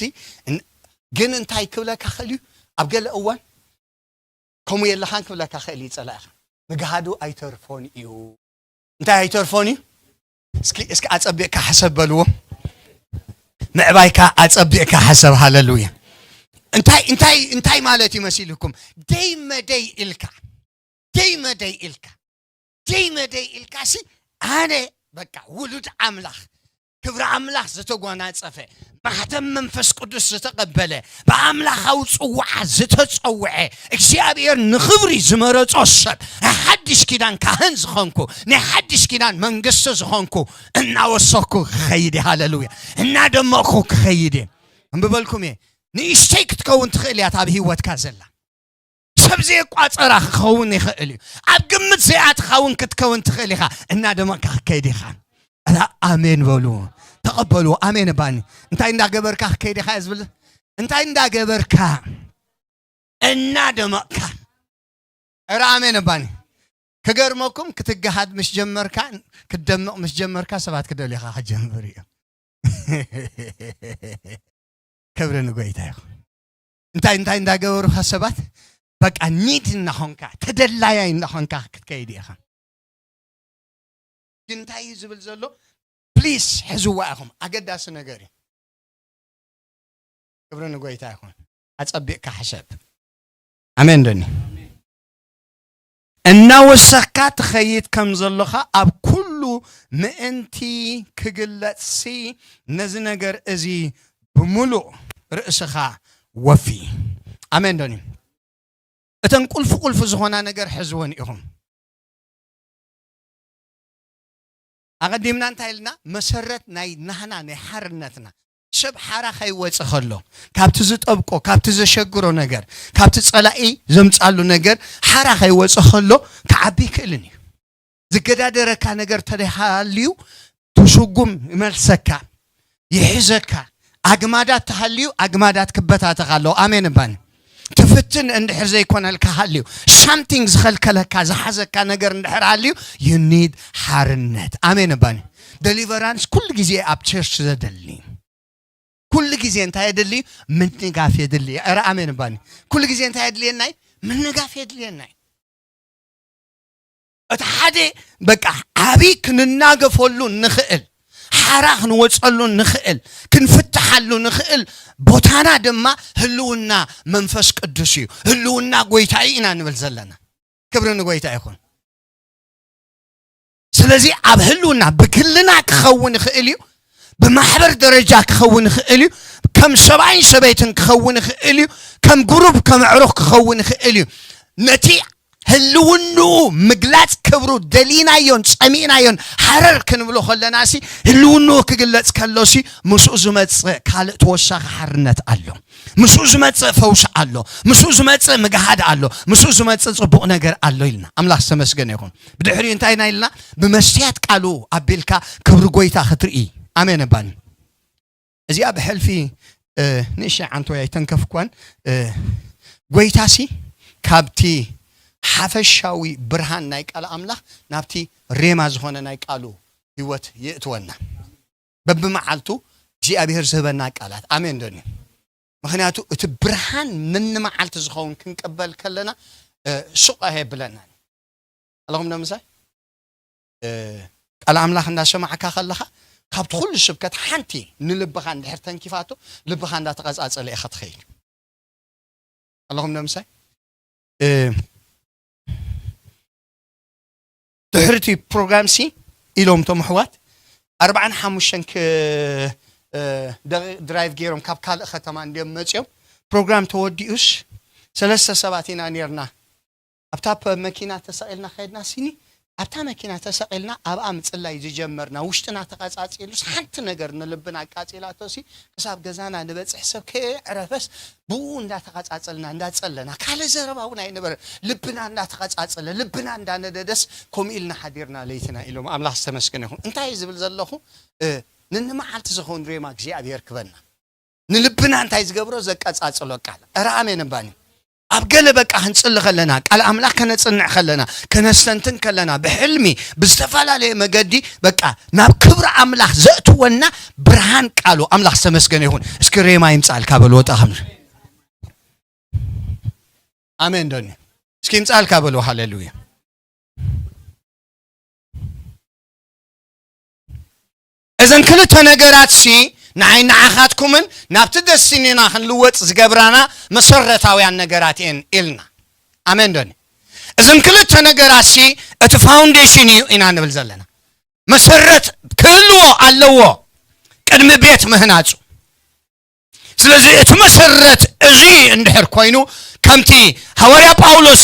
እን-፣ ግን እንታይ ክብለካ ክእል እዩ? ኣብ ገለ እዋን ከምኡ የለኻን ክብለካ ክእል እዩ ጸላኢኻ። ምግሃዱ ኣይተርፎን እዩ። እንታይ ኣይተርፎን እዩ? እስኪ፣ እስኪ ኣጸቢቕካ ሕሰብ በልዎ። ምዕባይካ ኣጸቢቕካ ሕሰብ። ሃሌሉያ። እንታይ፣ እንታይ፣ እንታይ ማለት እዩ መሲልኩም? ደይ መደይ ኢልካ፣ ደይ መደይ ኢልካ፣ ደይ መደይ ኢልካ ሲ፣ ኣነ በቃ ውሉድ ኣምላኽ፣ ክብሪ ኣምላኽ ዝተጓናጸፈ፣ ማሕተም መንፈስ ቅዱስ ዝተቐበለ፣ ብኣምላኻዊ ጽዋዓ ዝተጸውዐ፣ እግዚኣብሔር ንኽብሪ ዝመረጾ ሰብ፣ ናይ ሓድሽ ኪዳን ካህን ዝኾንኩ፣ ናይ ሓድሽ ኪዳን መንግስቲ ዝኾንኩ፣ እናወሰኩ ክኸይድ እየ። ሃሌሉያ። እናደመቕኩ ክኸይድ እየ። እምብበልኩም እየ፣ ንእሽተይ ክትከውን ትኽእል እያ እታ ኣብ ህይወትካ ዘላ። ሰብ ዘየቋጸራ ክኸውን ይኽእል እዩ። ኣብ ግምት ዘይኣትኻ እውን ክትከውን ትኽእል ኢኻ። እናደመቕካ ክትከይድ ኢኻ። እታ ኣሜን በሉ። ተቐበሉ። ኣሜን እባኒ። እንታይ እንዳገበርካ ክትከይድ ኢኻ እየ ዝብል። እንታይ እንዳገበርካ? እናደመቕካ። እረ ኣሜን እባኒ። ክገርመኩም፣ ክትገሃድ ምስ ጀመርካ፣ ክትደምቕ ምስ ጀመርካ፣ ሰባት ክደልዩኻ ክጀምር እዮም። ክብሪ ንጎይታ ይኹን። እንታይ፣ እንታይ እንዳገበሩኻ ሰባት፣ በቃ ኒድ እናኾንካ፣ ተደላያይ እናኾንካ ክትከይድ ኢኻ። ግን እንታይ እዩ ዝብል ዘሎ? ፕሊስ፣ ሕዝዋ ኢኹም። ኣገዳሲ ነገር እዩ። ክብሪ ንጎይታ ይኹን። ኣጸቢቕካ ሕሰብ። ኣሜን ዶኒ? እናወሰኽካ ትኸይድ ከም ዘሎኻ ኣብ ኩሉ ምእንቲ ክግለጽሲ፣ ነዚ ነገር እዚ ብምሉእ ርእስኻ ወፊ። ኣሜን ዶኒ? እተን ቁልፊ ቁልፊ ዝኾና ነገር ሕዝወን ኢኹም። ኣቐዲምና እንታይ ኢልና? መሰረት ናይ ናህና፣ ናይ ሓርነትና። ሰብ ሓራ ከይወጸ ከሎ፣ ካብቲ ዝጠብቆ፣ ካብቲ ዘሸግሮ ነገር፣ ካብቲ ጸላኢ ዘምጻሉ ነገር ሓራ ከይወጸ ከሎ፣ ክዓቢ ይክእልን እዩ። ዝገዳደረካ ነገር ተደሃልዩ፣ ትስጉም ይመልሰካ፣ ይሕዘካ። ኣግማዳት ተሃልዩ፣ ኣግማዳት ክበታተኻ ኣለዎ። ኣሜን እባኒ። ትፍትን እንድሕር ዘይኮነልካ ሃልዩ፣ ሳምቲንግ ዝኸልከለካ፣ ዝሓዘካ ነገር እንድሕር ሃልዩ፣ you need ሓርነት። ኣሜን እባኒ። ደሊቨራንስ ኩሉ ግዜ ኣብ ቸርች ዘደሊ። ኩሉ ግዜ እንታይ የድሊ? ምንጋፍ የድሊ። ኧረ ኣሜን እባኒ። ኩሉ ግዜ እንታይ የድልየናይ? ምንጋፍ የድልየናይ። እቲ ሓደ በቃ ዓቢ ክንናገፈሉ ንኽእል፣ ሓራ ክንወጸሉ ንኽእል፣ ክንፍትሓሉ ንኽእል ቦታና ድማ ህልውና መንፈስ ቅዱስ እዩ። ህልውና ጎይታ እዩ ኢና ንብል ዘለና። ክብሪ ንጎይታ ይኹን። ስለዚ ኣብ ህልውና ብግልና ክኸውን ይኽእል እዩ፣ ብማሕበር ደረጃ ክኸውን ይኽእል እዩ፣ ከም ሰብኣይን ሰበይትን ክኸውን ይኽእል እዩ፣ ከም ግሩፕ ከም ኣዕሩኽ ክኸውን ይኽእል እዩ። ነቲ ህልውንኡ ምግላጽ ክብሩ ደሊናዮን ጸሚእናዮን ሃረር ክንብሎ ከለና ሲ፣ ህልውንኡ ክግለጽ ከሎ ሲ፣ ምስኡ ዝመጽእ ካልእ ተወሳኺ ሓርነት ኣሎ። ምስኡ ዝመጽእ ፈውሲ ኣሎ። ምስኡ ዝመጽእ ምግሃድ ኣሎ። ምስኡ ዝመጽእ ጽቡቕ ነገር ኣሎ ኢልና። ኣምላኽ ዝተመስገነ ይኹን። ብድሕሪኡ እንታይ ኢና ኢልና? ብመስትያት ቃሉ ኣቢልካ ክብሪ ጎይታ ክትርኢ። ኣሜን እባኒ። እዚኣ ብሕልፊ፣ እ፣ ንእሽተይ ዓንቶይ ኣይተንከፍኳን። እ፣ ጎይታሲ ካብቲ ሓፈሻዊ ብርሃን ናይ ቃል ኣምላኽ ናብቲ ሬማ ዝኾነ ናይ ቃሉ ህይወት የእትወና። በብመዓልቱ እግዚኣብሔር ዝህበና ቃላት። ኣሜን ዶ? ምኽንያቱ እቲ ብርሃን ነንመዓልቲ ዝኸውን ክንቅበል ከለና፣ እ፣ ሱቕ ኣየብለናን። ኣለኹም ዶ ምሳይ? እ፣ ቃል ኣምላኽ እንዳሰማዕካ ከለኻ፣ ካብቲ ኩሉ ስብከት ሓንቲ ንልብኻ እንድሕር ተንኪፋቶ፣ ልብኻ እንዳተቐጻጸለ ኢኻ ትኸይድ። ኣለኹም ዶ ምሳይ? እ፣ ድሕሪ እቲ ፕሮግራም ሲ ኢሎም እቶም ኣሕዋት ኣርባዓን ሓሙሽተን ክ-፣ እ፣ ደቂ-፣ ድራይቭ ገይሮም ካብ ካልእ ከተማ እንድዮም መጺኦም። ፕሮግራም ተወዲኡስ ሰለስተ ሰባት ኢና ኔርና። ኣብታ ፐ-፣ መኪና ተሰቒልና ከድና ሲኒ፣ ኣብታ መኪና ተሰቒልና ኣብኣ ምጽላይ ዝጀመርና፣ ውሽጥና ተቐጻጺሉስ ሓንቲ ነገር ንልብና ኣቃጺላቶ ሲ፣ ክሳብ ገዛና ንበጽሕ ሰብ ከየዕረፈስ ብኡ እንዳተቐጻጸልና እንዳጸለና፣ ካልእ ዘረባ እውን ኣይነበረን። ልብና እንዳተቐጻጸለ፣ ልብና እንዳነደደስ ከምኡ ኢልና ሓዲርና ለይትና ኢሎም። ኣምላኽ ዝተመስገነ ይኹን። እንታይ ዝብል ዘለኹ? እ፣ ንንመዓልቲ ዝኸውን ሬማ እግዚኣብሔር ክበና። ንልብና እንታይ ዝገብሮ? ዘቀጻጽሎ ቃል። እረ ኣሜን እባኒ። ኣብ ገለ በቃ ክንጽሊ ከለና፣ ቃል ኣምላኽ ከነጽንዕ ከለና፣ ከነስተንትን ከለና፣ ብሕልሚ፣ ብዝተፈላለየ መገዲ በቃ ናብ ክብሪ ኣምላኽ ዘእትወና ብርሃን ቃሉ። ኣምላኽ ዝተመስገነ ይኹን። እስኪ ሬማ ይምጻልካ በሉ ወጣ ከም-፣ ኣሜን ዶኒ። እስኪ ይምጻልካ በሉ። ሃሌሉያ። እዘን ክልተ ነገራት ሲ ንዓይ ንዓኻትኩምን ናብቲ ደስቲኒና ክንልወጥ ዝገብራና መሰረታውያን ነገራት እየን ኢልና። ኣሜን ዶኒ። እዘን ክልተ ነገራት ሲ እቲ ፋውንዴሽን እዩ ኢና ንብል ዘለና። መሰረት ክህልዎ ኣለዎ ቅድሚ ቤት ምህናጹ። ስለዚ እቲ መሰረት እዚ እንድሕር ኮይኑ፣ ከምቲ ሃዋርያ ጳውሎስ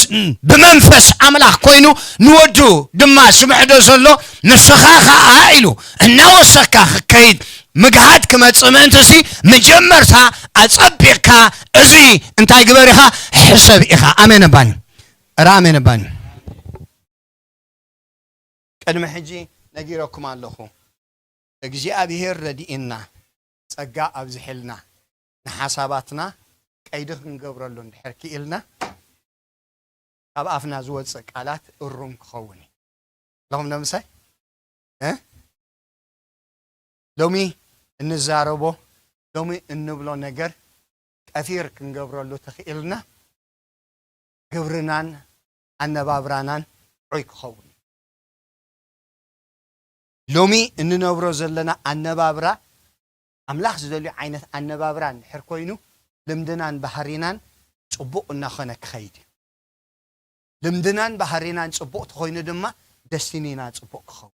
ብመንፈስ ኣምላኽ ኮይኑ ንወዱ ድማ ዝምዕዶ ዘሎ፣ ንስኻ ኸኣ ኢሉ እናወሰኽካ ክከይድ ምግሃድ ክመጽእ ምእንትሲ፣ መጀመርታ ኣጸቢቕካ እዚ እንታይ ግበር ኢኻ? ሕሰብ ኢኻ። ኣሜን እባኒ። እረ ኣሜን እባኒ። ቅድሚ ሕጂ ነጊረኩም ኣለኹ። እግዚኣብሔር ረድኤና፣ ጸጋ ኣብዝሕልና፣ ንሓሳባትና ቀይዲ ክንገብረሉ እንድሕር ክኢልና፣ ካብ ኣፍና ዝወጽእ ቃላት እሩም ክኸውን እዩ። ኣለኹም ዶ ምሳይ? እ? ሎሚ እንዛረቦ፣ ሎሚ እንብሎ ነገር ቀፊር ክንገብረሉ ተኽኢልና፣ ግብርናን ኣነባብራናን ጥዑይ ክኸውን እዩ። ሎሚ እንነብሮ ዘለና ኣነባብራ ኣምላኽ ዝደልዮ ዓይነት ኣነባብራ እንድሕር ኮይኑ፣ ልምድናን ባህሪናን ጽቡቕ እናኾነ ክኸይድ እዩ። ልምድናን ባህሪናን ጽቡቕ ተኾይኑ ድማ ደስቲኒና ጽቡቕ ክኸውን።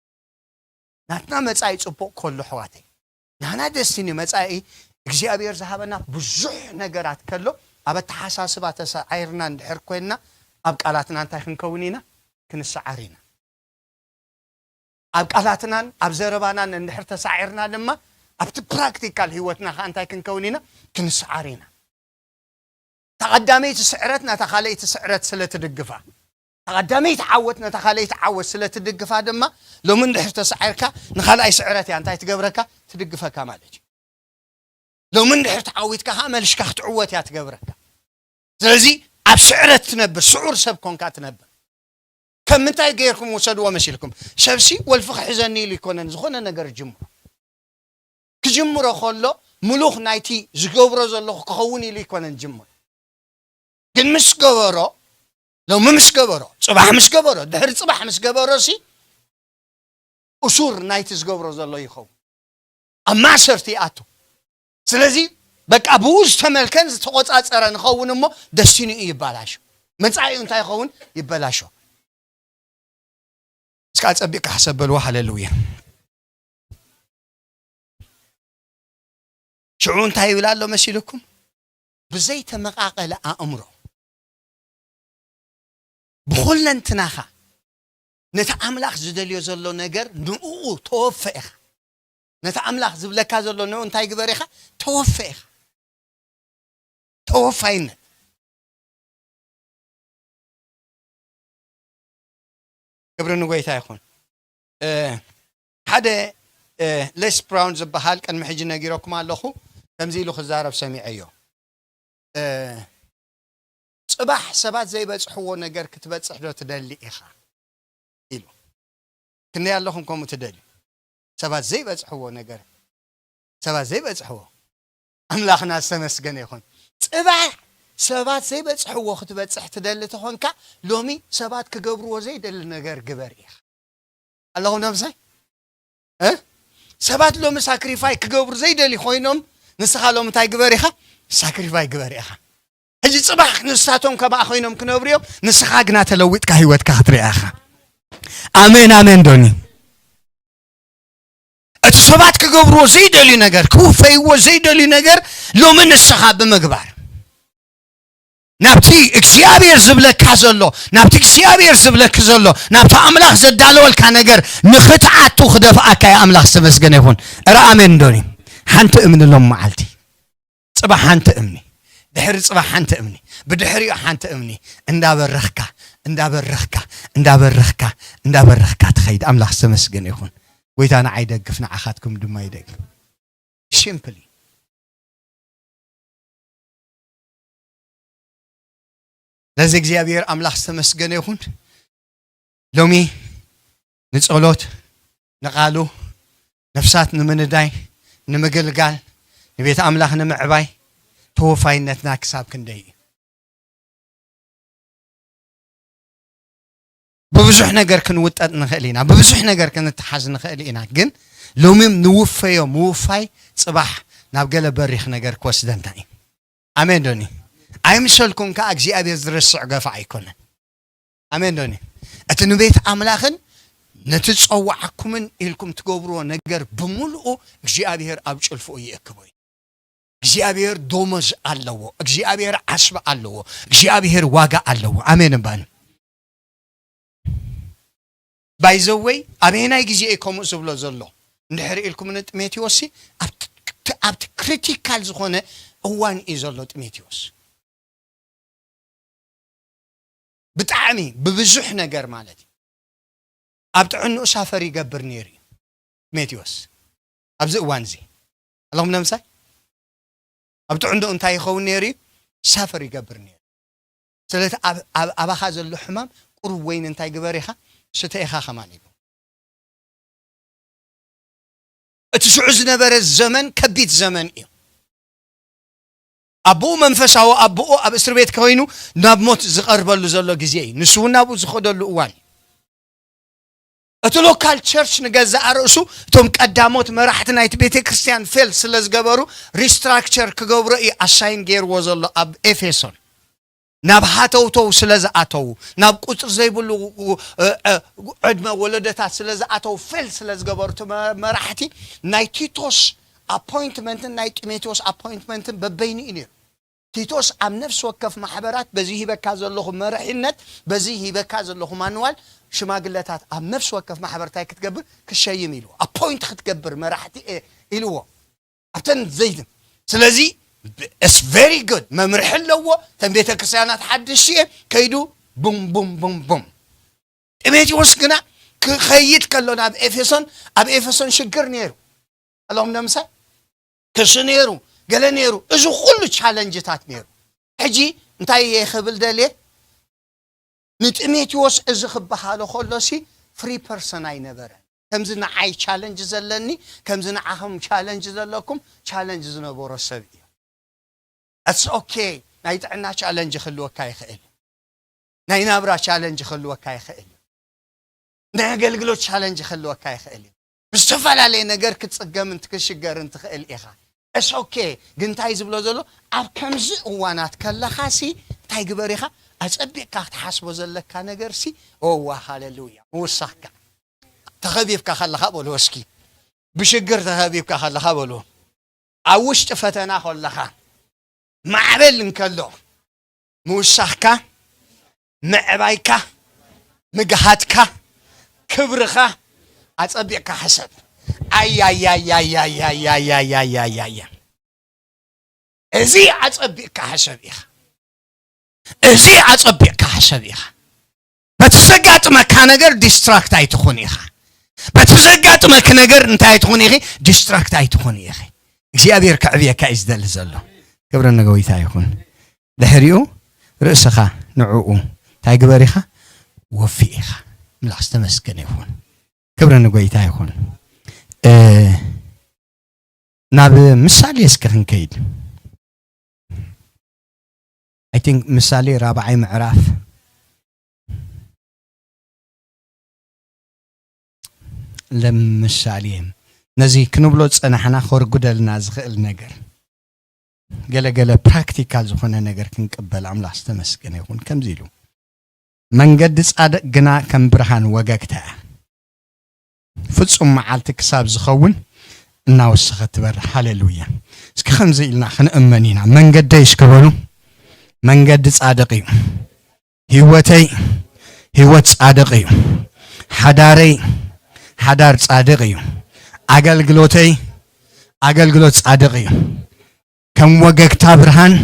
ናትና መጻኢ ጽቡቕ ከሎ ኣሕዋተይ፣ ናና ደስቲኒ መጻኢ እግዚኣብሔር ዝሃበና ብዙሕ ነገራት ከሎ፣ ኣብ ኣተሓሳስባ ተሰዓርና እንድሕር ኮይንና፣ ኣብ ቃላትና እንታይ ክንከውን ኢና? ክንሰዓር ኢና። ኣብ ቃላትናን ኣብ ዘረባናን እንድሕር ተሳዒርና ድማ፣ ኣብቲ ፕራክቲካል ህይወትና ኸዓ እንታይ ክንከውን ኢና? ክንስዓር ኢና። ተቐዳመይቲ ስዕረት ነታ ካልኣይቲ ስዕረት ስለ ትድግፋ፣ ተቐዳመይቲ ዓወት ነታ ካልኣይቲ ዓወት ስለ ትድግፋ ድማ፣ ሎሚ እንድሕር ተሳዒርካ፣ ንኻልኣይ ስዕረት እያ እንታይ ትገብረካ? ትድግፈካ ማለት እዩ። ሎሚ እንድሕር ተዓዊትካ ኸዓ፣ መልሽካ ክትዕወት እያ ትገብረካ። ስለዚ ኣብ ስዕረት ትነብር፣ ስዑር ሰብ ኮንካ ትነብር። ከም ምንታይ ገይርኩም ውሰድዎ መሲልኩም? ሰብሲ ወልፊ ክሕዘኒ ኢሉ ኣይኮነን ዝኾነ ነገር ጅምሮ። ክጅምሮ ከሎ፣ ምሉኽ ናይቲ ዝገብሮ ዘለኹ ክኸውን ኢሉ ኣይኮነን ጅምሮ። ግን ምስ ገበሮ፣ ሎሚ ምስ ገበሮ፣ ጽባሕ ምስ ገበሮ፣ ድሕሪ ጽባሕ ምስ ገበሮ ሲ፣ እሱር ናይቲ ዝገብሮ ዘሎ ይኸውን። ኣብ ማእሰርቲ ይኣቱ። ስለዚ በቃ ብኡ ዝተመልከን ዝተቖጻጸረ ንኸውን እሞ፣ ደስቲኒኡ ይበላሾ። መጻኢኡ እንታይ ይኸውን? ይበላሾ። እስከ ኣጸቢቕካ ሕሰብ በልዎ። ሃሌሉያ። ሽዑ እንታይ ይብል ኣሎ መሲልኩም? ብዘይተመቓቐለ ኣእምሮ፣ ብኹለንትናኻ ነቲ ኣምላኽ ዝደልዮ ዘሎ ነገር ንእኡ ተወፈ ኢኻ። ነቲ ኣምላኽ ዝብለካ ዘሎ ንእኡ እንታይ ግበር ኢኻ? ተወፈ ኢኻ። ተወፋይነት። ክብሪ ንጎይታ ይኹን። እ፣ ሓደ፣ እ፣ ሌስ ብራውን ዝበሃል ቅድሚ ሕጂ ነጊረኩም ኣለኹ። ከምዚ ኢሉ ክዛረብ ሰሚዐዮ። እ፣ "ጽባሕ ሰባት ዘይበጽሕዎ ነገር ክትበጽሕ ዶ ትደሊ ኢኻ?" ኢሉ። ክንደይ ኣለኹም ከምኡ ትደልዩ? ሰባት ዘይበጽሕዎ ነገር፣ ሰባት ዘይበጽሕዎ። ኣምላኽና ዝተመስገነ ይኹን። ጽባሕ ሰባት ዘይበጽሕዎ ክትበጽሕ ትደሊ ተኾንካ፣ ሎሚ ሰባት ክገብርዎ ዘይደሊ ነገር ግበር ኢኻ። ኣለኹም ዶ ምሳይ? እ? ሰባት ሎሚ ሳክሪፋይ ክገብሩ ዘይደሊ ኮይኖም፣ ንስኻ ሎሚ እንታይ ግበር ኢኻ? ሳክሪፋይ ግበር ኢኻ። ሕጂ ጽባሕ ንሳቶም ከማኣ ኮይኖም ክነብሩ እዮም፣ ንስኻ ግና ተለዊጥካ ህይወትካ ክትሪኣ ኢኻ። ኣሜን፣ ኣሜን ዶኒ። እቲ ሰባት ክገብርዎ ዘይደልዩ ነገር፣ ክውፈይዎ ዘይደልዩ ነገር ሎሚ ንስኻ ብምግባር፣ ናብቲ እግዚኣብሔር ዝብለካ ዘሎ፣ ናብቲ እግዚኣብሔር ዝብለኪ ዘሎ፣ ናብቲ ኣምላኽ ዘዳለወልካ ነገር ንኽትኣቱ ክደፍኣካ እዩ። ኣምላኽ ዝተመስገነ ይኹን። እረ ኣሜን ዶኒ። ሓንቲ እምኒ ሎም መዓልቲ፣ ጽባሕ ሓንቲ እምኒ፣ ድሕሪ ጽባሕ ሓንቲ እምኒ፣ ብድሕሪኡ ሓንቲ እምኒ፣ እንዳበረኽካ፣ እንዳበረኽካ፣ እንዳበረኽካ፣ እንዳበረኽካ ትኸይድ። ኣምላኽ ዝተመስገነ ይኹን። ጎይታ ንዓይ ይደግፍ፣ ንዓኻትኩም ድማ ይደግፍ። ሲምፕሊ። ለዚ እግዚኣብሔር ኣምላኽ ዝተመስገነ ይኹን። ሎሚ ንጸሎት፣ ንቓሉ፣ ነፍሳት ንምንዳይ፣ ንምግልጋል፣ ንቤት ኣምላኽ ንምዕባይ ተወፋይነትና ክሳብ ክንደይ እዩ? ብብዙሕ ነገር ክንውጠጥ ንኽእል ኢና፣ ብብዙሕ ነገር ክንተሓዝ ንኽእል ኢና። ግን ሎሚ ንውፈዮ ምውፋይ ጽባሕ ናብ ገለ በሪኽ ነገር ክወስደና እዩ። ኣሜን ዶኒ? ኣይምሰልኩም ከኣ እግዚኣብሔር ዝረስዕ ገፋ ኣይኮነን። ኣሜን ዶኒ? እቲ ንቤት ኣምላኽን ነቲ ዝጸዋዓኩምን ኢልኩም ትገብርዎ ነገር ብምሉኡ እግዚኣብሔር ኣብ ጭልፍኡ ይእክቦ እዩ። እግዚኣብሔር ደሞዝ ኣለዎ። እግዚኣብሔር ዓስቢ ኣለዎ። እግዚኣብሔር ዋጋ ኣለዎ። ኣሜን እምባኒ። ባይዘወይ ኣበየናይ ግዜ እዩ ከምኡ ዝብሎ ዘሎ? እንድሕር ኢልኩም ንጢሞቴዎስ ሲ ኣብቲ፣ ኣብቲ ክሪቲካል ዝኾነ እዋን እዩ ዘሎ ጢሞቴዎስ። ብጣዕሚ ብብዙሕ ነገር ማለት እዩ። ኣብ ጥዕንኡ ሳፈር ይገብር ነይሩ እዩ ጢሞቴዎስ። ኣብዚ እዋን እዚ ኣለኹም ነምሳይ ኣብ ጥዕንኡ እንታይ ይኸውን ነይሩ እዩ? ሳፈር ይገብር ነይሩ። ስለዚ ኣብ፣ ኣብ ኣባኻ ዘሎ ሕማም ቁሩብ ወይኒ እንታይ ግበር ኢኻ? ስተ ኢኻ ከማን ኢሉ። እቲ ሽዑ ዝነበረ ዘመን ከቢድ ዘመን እዩ። ኣቦኡ መንፈሳዊ ኣቦኡ ኣብ እስር ቤት ኮይኑ ናብ ሞት ዝቐርበሉ ዘሎ ግዜ እዩ። ንሱ እውን ናብኡ ዝኸደሉ እዋን እዩ። እቲ ሎካል ቸርች ንገዛእ ርእሱ እቶም ቀዳሞት መራሕቲ ናይቲ ቤተ ክርስቲያን ፌል ስለ ዝገበሩ ሪስትራክቸር ክገብሮ እዩ ኣሳይን ገይርዎ ዘሎ ኣብ ኤፌሶን። ናብ ሃተውተው ስለ ዝኣተዉ፣ ናብ ቁጽሪ ዘይብሉ፣ እ፣ እ፣ ዕድመ ወለደታት ስለ ዝኣተዉ ፌል ስለ ዝገበሩ እቲ መ-፣ መራሕቲ ናይ ቲቶስ ኣፖይንትመንትን ናይ ጢሞቴዎስ ኣፖይንትመንትን በበይኑ እዩ ነይሩ። ቲቶስ ኣብ ነፍሲ ወከፍ ማሕበራት በዚ ሂበካ ዘለኹ መርሒነት፣ በዚ ሂበካ ዘለኹ ማንዋል ሽማግለታት ኣብ ነፍሲ ወከፍ ማሕበር እንታይ ክትገብር ክሸይም ኢሉ፣ ኣፖይንት ክትገብር መራሕቲ እየ ኢልዎ። ኣብተን ዘይት-፣ ስለዚ it's very good መምርሒ ኣለዎ። ተን ቤተ ክርስቲያናት ሓድሽ እየ ከይዱ ቡም ቡም ቡም ቡም። ጢሞቴዎስ ግና ክኸይድ ከሎ ናብ ኤፌሶን፣ ኣብ ኤፌሶን ሽግር ነይሩ። ኣለኹም ነምሳይ ክሲ ነይሩ፣ ገለ ነይሩ። እዚ ኩሉ ቻለንጅታት ነይሩ። ሕጂ እንታይ እየ ክብል ደልየ? ንጢሞቴዎስ እዚ ክበሃሎ ከሎ ሲ ፍሪ ፐርሰን ኣይነበረን። ከምዚ ንዓይ ቻለንጅ ዘለኒ፣ ከምዚ ንዓኹም ቻለንጅ ዘለኩም፣ ቻለንጅ ዝነበሮ ሰብ እዩ። It's okay። ናይ ጥዕና ቻለንጅ ክህልወካ ይኽእል እዩ። ናይ ናብራ ቻለንጅ ክህልወካ ይኽእል እዩ። ናይ ኣገልግሎት ቻለንጅ ክህልወካ ይኽእል እዩ። ብዝተፈላለየ ነገር ክትጽገምን ክትሽገርን ትኽእል ኢኻ። It's okay። ግን እንታይ ዝብሎ ዘሎ? ኣብ ከምዚ እዋናት ከለኻ ሲ እንታይ ግበር ኢኻ? ኣጸቢቕካ ክትሓስቦ ዘለካ ነገር ሲ፣ ኦዋ፣ ሃሌሉያ፣ ምውሳኽካ። ተኸቢብካ ከለኻ በልዎ እስኪ። ብሽግር ተኸቢብካ ከለኻ በልዎ። ኣብ ውሽጢ ፈተና ከለኻ፣ ማዕበል እንከሎ፣ ምውሳኽካ፣ ምዕባይካ፣ ምግሃድካ፣ ክብርኻ ኣጸቢቕካ ሕሰብ። ኣያያያያያያያያያያያ። እዚ ኣጸቢቕካ ሕሰብ ኢኻ። እዚ ኣጸቢቕካ ሕሰብ ኢኻ። በቲ ዘጋጥመካ ነገር ዲስትራክት ኣይትኹን ኢኻ። በቲ ዘጋጥመኪ ነገር እንታይ ኣይትኹን ኢኺ? ዲስትራክት ኣይትኹን ኢኺ። እግዚኣብሔር ከዕብየካ እዩ ዝደሊ ዘሎ። ክብሪ ንጎይታ ይኹን። ድሕሪኡ ርእስኻ ንዕኡ እንታይ ግበር ኢኻ? ወፊ ኢኻ። ኣምላኽ ዝተመስገነ ይኹን። ክብሪ ንጎይታ ይኹን። እ፣ ናብ ምሳሌ እስኪ ክንከይድ። I think ምሳሌ ራብዓይ ምዕራፍ። ለምሳሌ ነዚ ክንብሎ ዝጸናሕና ከርጉደልና ዝኽእል ነገር፣ ገለ ገለ ፕራክቲካል ዝኾነ ነገር ክንቅበል ኣምላኽ ዝተመስገነ ይኹን። ከምዚ ኢሉ፣ መንገዲ ጻድቕ ግና ከም ብርሃን ወገግታ እያ፣ ፍጹም መዓልቲ ክሳብ ዝኸውን እናወሰኸት ትበርህ። ሃሌሉያ! እስኪ ከምዚ ኢልና ክንእመን ኢና። መንገደይ እስኪ በሉ፣ መንገዲ ጻድቕ እዩ። ህይወተይ ህይወት ጻድቕ እዩ። ሓዳረይ ሓዳር ጻድቕ እዩ። ኣገልግሎተይ ኣገልግሎት ጻድቕ እዩ። ከም ወገግታ ብርሃን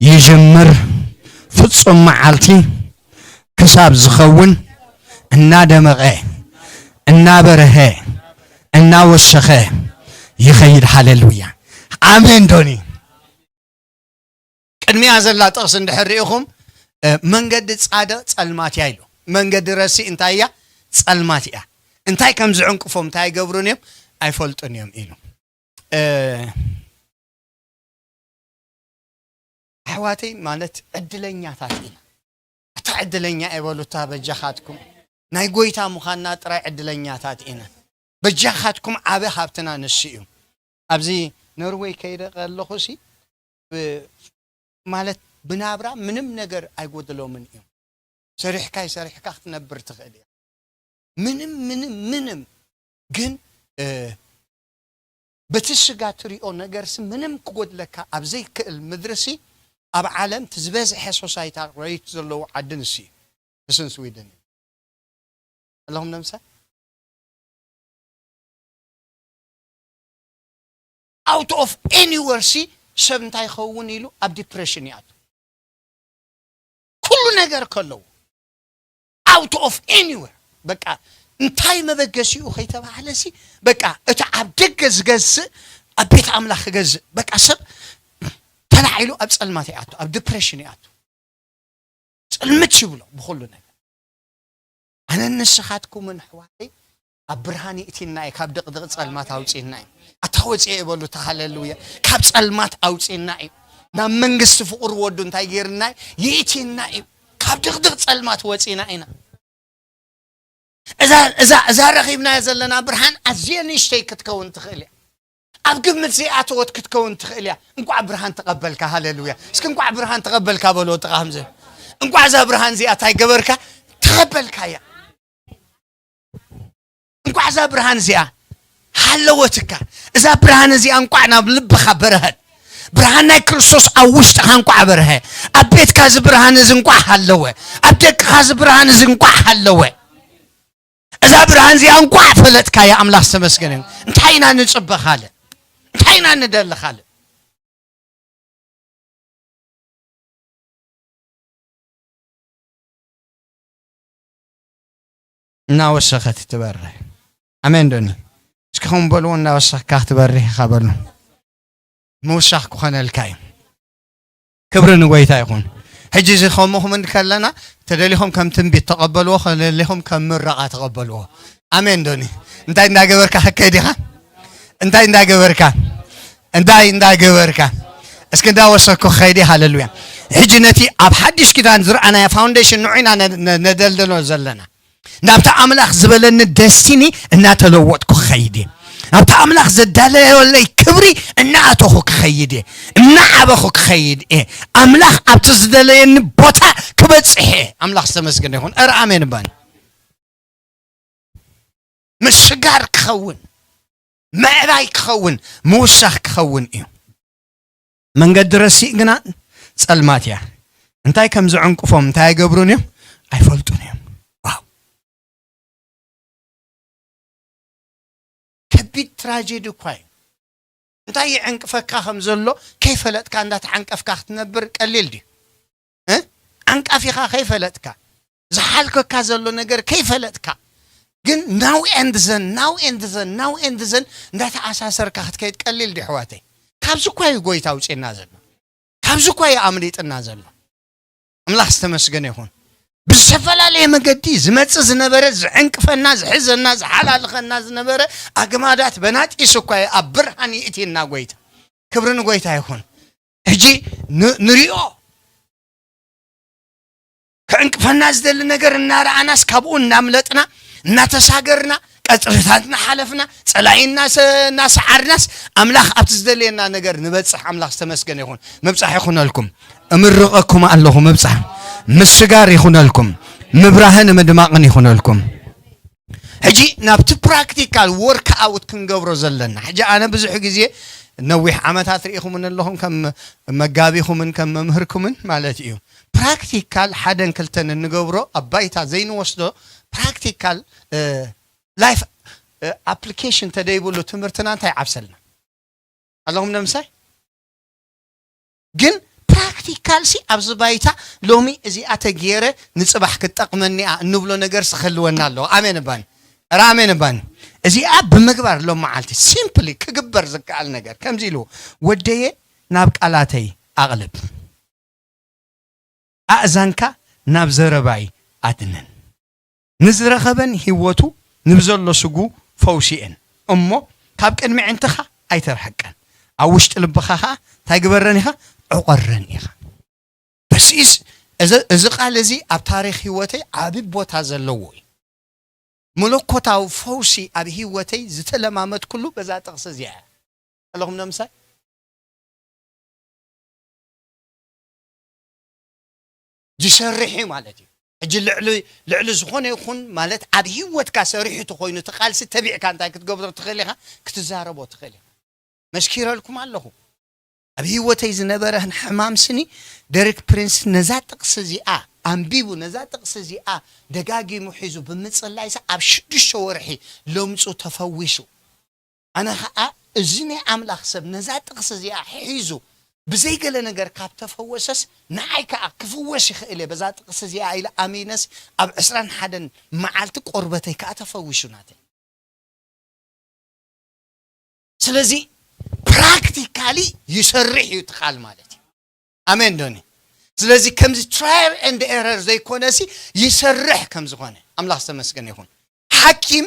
ይጅምር፣ ፍጹም መዓልቲ ክሳብ ዝኸውን እናደመቐ፣ እናበርሀ፣ እናወሰኸ ይኸይድ። ሃሌሉያ! ኣሜን ዶኒ። ቅድሚያ ዘላ ጥቕሲ እንድሕር ርኢኹም፣ እ፣ መንገዲ ጻድቕ ጸልማት እያ ኢሉ። መንገዲ ረሲእ እንታይ እያ? ጸልማት እያ። እንታይ ከም ዝዕንቅፎም እንታይ ኣይገብሩን እዮም? ኣይፈልጡን እዮም ኢሉ። እ፣ ኣሕዋተይ ማለት ዕድለኛታት ኢና። እታ ዕድለኛ እየ በሉ፣ እታ በጃኻትኩም። ናይ ጎይታ ምዃንና ጥራይ ዕድለኛታት ኢና። በጃኻትኩም ዓቢ ሃብትና ንሱ እዩ። ኣብዚ ኖርወይ ከይደ ከለኹ ሲ፣ ብ-፣ ማለት ብናብራ ምንም ነገር ኣይጎደሎምን እዮም። ሰሪሕካ ይሰሪሕካ ክትነብር ትኽእል እያ። ምንም፣ ምንም፣ ምንም። ግን፣ እ፣ በቲ ስጋ ትሪኦ ነገርሲ ምንም ክጎድለካ ኣብ ዘይክእል ምድርሲ፣ ኣብ ዓለም እቲ ዝበዝሐ ሶሳይታ ሬት ዘለዎ ዓዲ ንሱ እዩ። ንስን ስዊድን እዩ። ኣለኹም ነምሳ? Out of anywhere ሲ ሰብ እንታይ ይኸውን ኢሉ ኣብ ዲፕሬሽን ይኣቱ። ኩሉ ነገር ከለዎ፣ out of anywhere፣ በቃ እንታይ መበገሲኡ ከይተባህለ ሲ፣ በቃ እቲ ኣብ ደገ ዝገዝእ ኣብ ቤት ኣምላኽ ክገዝእ፣ በቃ ሰብ ተላዒሉ ኣብ ጸልማት ይኣቱ፣ ኣብ ዲፕሬሽን ይኣቱ። ጽልምት ይብሎ ብኹሉ ነገር። ኣነን ንስኻትኩምን ኣሕዋተይ ኣብ ብርሃን ይእቲና እዩ፣ ካብ ድቕድቕ ጸልማት ኣውጺእና እዩ። ኣታ ወጺኤ በሉ፣ እታ ሃሌሉያ፣ ካብ ጸልማት ኣውጺእና እዩ፣ ናብ መንግስቲ ፍቕሪ ወዱ እንታይ ገይርና እዩ? ይእቲና እዩ። ካብ ድቕድቕ ጸልማት ወጺና ኢና። እዛ፣ እዛ፣ እዛ ረኺብናያ ዘለና ብርሃን ኣዝየ ንእሽተይ ክትከውን ትኽእል እያ። ኣብ ግምት ዘይኣተወት ክትከውን ትኽእል እያ። እንቋዕ ብርሃን ተቐበልካ። ሃሌሉያ። እስኪ እንቋዕ ብርሃን ተቐበልካ በሎ ጥቓ ከምዚ። እንቋዕ እዛ ብርሃን እዚኣ እንታይ ገበርካ? ተቐበልካያ። እንቋዕ እዛ ብርሃን እዚኣ ሃለወትካ። እዛ ብርሃን እዚኣ እንቋዕ ናብ ልብኻ በረሀት። ብርሃን ናይ ክርስቶስ ኣብ ውሽጥኻ እንቋዕ በርሀ። ኣብ ቤትካ እዚ ብርሃን እዚ እንቋዕ ሃለወ። ኣብ ደቅኻ እዚ ብርሃን እዚ እንቋዕ ሃለወ። እዛ ብርሃን እዚኣ እንቋዕ ፈለጥካያ፣ ኣምላኽ ዝተመስገነ ይሁን። እንታይ ኢና ንጽበ ካልእ? እንታይ ኢና ንደሊ ካልእ? እናወሰኸት ትበርህ። ኣሜን ዶኒ? እስኪ ኹም በልዎ፣ እናወሰኽካ ክትበርህ ኢኻ በሉ። ምውሳኽ ክኾነልካ እዩ። ክብሪ ንጎይታ ይኹን። ሕጂ እዚ ከምኡ ክምን ከለና፣ ተደሊኹም ከም ትንቢት ተቐበልዎ፣ ከደሊኹም ከም ምረቓ ተቐበልዎ። ኣሜን ዶኒ? እንታይ እንዳገበርካ ክከይድ ኢኻ? እንታይ እንዳገበርካ? እንታይ እንዳገበርካ? እስኪ እንዳወሰኩ ክኸይድ እየ። ሃሌሉያ። ሕጂ ነቲ ኣብ ሓድሽ ኪዳን ዝረኣናዮ ፋውንዴሽን ንዑ ኢና ነ-፣ ነ-፣ ነደልድሎ ዘለና። ናብቲ ኣምላኽ ዝበለኒ ደስቲኒ እናተለወጥኩ ክኸይድ እየ። ናብቲ ኣምላኽ ዘዳለየለይ ክብሪ እናኣተኹ ክኸይድ እየ። እናዓበኹ ክኸይድ እየ። ኣምላኽ ኣብቲ ዝደለየኒ ቦታ ክበጽሕ እየ። ኣምላኽ ዝተመስገነ ይኹን። ኧረ ኣሜን እባኒ። ምስጋር ክኸውን፣ ምዕባይ ክኸውን፣ ምውሳኽ ክኸውን እዩ። መንገዲ ረሲእ ግና ጸልማት እያ። እንታይ ከም ዝዕንቅፎም እንታይ ኣይገብሩን እዮም? ኣይፈልጡን እዮም። ከቢድ ትራጀዲ እኳ እዩ። እንታይ ይዕንቅፈካ ከም ዘሎ ከይፈለጥካ እንዳተዓንቀፍካ ክትነብር ቀሊል ድዩ? እ? ዓንቃፊኻ ከይፈለጥካ፣ ዝሓልከካ ዘሎ ነገር ከይፈለጥካ፣ ግን now and then, now and then, now and then እንዳተኣሳሰርካ ክትከይድ ቀሊል ድዩ ኣሕዋተይ? ካብዚ እኳ እዩ ጎይታ ኣውፅእና ዘሎ። ካብዚ እኳ እዩ ኣምሊጥና ዘሎ። ኣምላኽ ዝተመስገነ ይኹን። ብዝተፈላለየ መገዲ ዝመጽእ ዝነበረ፣ ዝዕንቅፈና፣ ዝሕዘና፣ ዝሓላልኸና ዝነበረ ኣግማዳት በናጢስ እኳ እዩ ኣብ ብርሃን ይእቲና ጎይታ። ክብሪ ንጎይታ ይኹን። ሕጂ ን-፣ ንሪኦ። ክዕንቅፈና ዝደሊ ነገር እናረኣናስ ካብኡ እናምለጥና፣ እናተሳገርና፣ ቀጽርታት እናሓለፍና፣ ጸላኢ እናሰ-፣ እናሰዓርናስ ኣምላኽ ኣብቲ ዝደልየና ነገር ንበጽሕ። ኣምላኽ ዝተመስገነ ይኹን። ምብጻሕ ይኹነልኩም። እምርቐኩም ኣለኹ ምብጻሕ። ምስጋር ይኹነልኩም። ምብራህን ምድማቕን ይኹነልኩም። ሕጂ ናብቲ ፕራክቲካል ወርክ ኣውት ክንገብሮ ዘለና። ሕጂ ኣነ ብዙሕ ግዜ ነዊሕ ዓመታት ርኢኹምን ኣለኹም ከም መጋቢኹምን ከም መምህርኩምን ማለት እዩ። ፕራክቲካል ሓደን ክልተን እንገብሮ ኣብ ባይታ ዘይንወስዶ ፕራክቲካል፣ እ፣ ላይፍ፣ እ፣ ኣፕሊኬሽን ተደይብሉ ትምህርትና እንታይ ዓብሰልና? ኣለኹም ነምሳይ? ግን ፕራክቲካል ሲ ኣብዚ ባይታ ሎሚ እዚኣ ተገይረ ንጽባሕ ክትጠቕመኒ እያ እንብሎ ነገር ሲ ክህልወና ኣለዎ። ኣሜን እባኒ። ኧረ ኣሜን እባኒ። እዚኣ ብምግባር ሎም መዓልቲ ሲምፕሊ ክግበር ዝከኣል ነገር ከምዚ ኢሉ፣ "ወደየ ናብ ቃላተይ ኣቕልብ፣ ኣእዛንካ ናብ ዘረባይ ኣድነን። ንዝረኸበን ህይወቱ ንብዘሎ ስጉ ፈውሲኤን እሞ ካብ ቅድሚ ዕንትኻ ኣይተርሕቀን። ኣብ ውሽጢ ልብኻ ኸኣ እንታይ ግበረን ኢኻ? ዕቖረን ኢኻ።" በስኢስ እዚ፣ እዚ ቃል እዚ ኣብ ታሪኽ ህይወተይ ዓቢ ቦታ ዘለዎ እዩ። መለኮታዊ ፈውሲ ኣብ ህይወተይ ዝተለማመድኩሉ በዛ ጥቕሲ እዚኣ እያ። ኣለኹም ነምሳይ? ዝሰርሕ እዩ ማለት እዩ። ሕጂ ልዕሊ፣ ልዕሊ ዝኾነ ይኹን ማለት ኣብ ህይወትካ ሰሪሑ ተኾይኑ እቲ ቃልሲ ተቢዕካ እንታይ ክትገብሮ ትኽእል ኢኻ? ክትዛረቦ ትኽእል ኢኻ። መስኪረልኩም ኣለኹ። ኣብ ህይወተይ ዝነበረ ሕማም ስኒ ደሪክ ፕሪንስ ነዛ ጥቕሲ እዚኣ ኣንቢቡ፣ ነዛ ጥቕሲ እዚኣ ደጋጊሙ ሒዙ ብምጽላይሳ ኣብ ሽዱሽተ ወርሒ ለምጹ ተፈዊሱ። ኣነ ኸኣ እዚ ናይ ኣምላኽ ሰብ ነዛ ጥቕሲ እዚኣ ሒዙ ብዘይ ገለ ነገር ካብ ተፈወሰስ ንዓይ ከኣ ክፍወስ ይኽእል እየ በዛ ጥቕሲ እዚኣ ኢለ ኣሚነስ ኣብ ዕስራን ሓደን መዓልቲ ቆርበተይ ከኣ ተፈዊሱ ናተይ። ስለዚ ፕራክቲካሊ ይሰርሕ እዩ እቲ ቃል ማለት እዩ። ኣሜን ዶኒ? ስለዚ ከምዚ ትራያል ኤንድ ኤረር ዘይኮነሲ ይሰርሕ ከም ዝኾነ ኣምላኽ ዝተመስገነ ይኹን። ሓኪም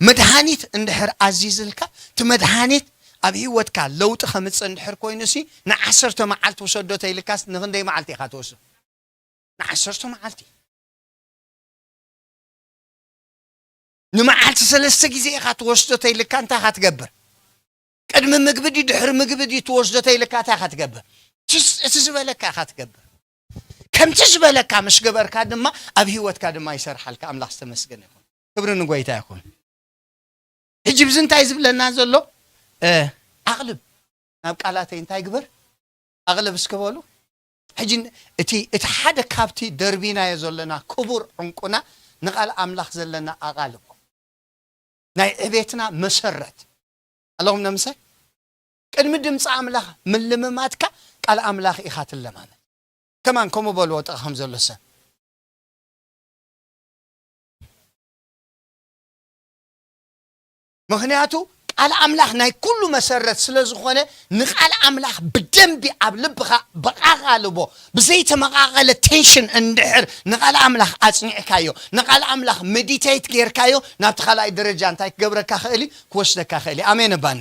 መድሃኒት እንድሕር ኣዚዝልካ፣ እቲ መድሃኒት ኣብ ህይወትካ ለውጢ ከምጽእ እንድሕር ኮይኑሲ ንዓሰርተ መዓልቲ ውሰዶ ተይልካስ ንኽንደይ መዓልቲ ኢኻ ትወስዶ? ንዓሰርተ መዓልቲ። ንመዓልቲ ሰለስተ ግዜ ኢኻ ትወስዶ ተይልካ እንታይ ኢኻ ትገብር? ቅድሚ ምግቢ ድዩ ድሕሪ ምግቢ ድዩ ትወስዶ ተይልካ እንታይ ኢኻ ትገብር? እቲ፣ እቲ ዝበለካ ኢኻ ትገብር። ከምቲ ዝበለካ ምስ ገበርካ ድማ ኣብ ህይወትካ ድማ ይሰርሓልካ። ኣምላኽ ዝተመስገነ ይኹን። ክብሪ ንጎይታ ይኹን። ሕጂ ብዚ እንታይ ዝብለና ዘሎ? እ፣ ኣቕልብ። ናብ ቃላተይ እንታይ ግበር? ኣቕልብ እስከ በሉ። ሕጂ እቲ፣ እቲ ሓደ ካብቲ ደርቢናዮ ዘለና ክቡር ዕንቁና ንቃል ኣምላኽ ዘለና ኣቓልቦ። ናይ ዕቤትና መሰረት። ኣለኹም ነምሳይ? ቅድሚ ድምፂ ኣምላኽ ምልምማድካ ቃል ኣምላኽ ኢኻ ትለማመድ። ከማን ከምኡ በልዎ ጥቓ ከም ዘሎ ሰብ። ምኽንያቱ ቃል ኣምላኽ ናይ ኩሉ መሰረት ስለ ዝኾነ፣ ንቃል ኣምላኽ ብደንቢ ኣብ ልብኻ ብኣቓልቦ፣ ብዘይተመቓቐለ ቴንሽን እንድሕር ንቃል ኣምላኽ ኣጽኒዕካዮ፣ ንቃል ኣምላኽ ሜዲቴት ጌርካዮ፣ ናብቲ ካልኣይ ደረጃ እንታይ ክገብረካ ክእል እዩ? ክወስደካ ክእል እዩ። ኣሜን እባኒ።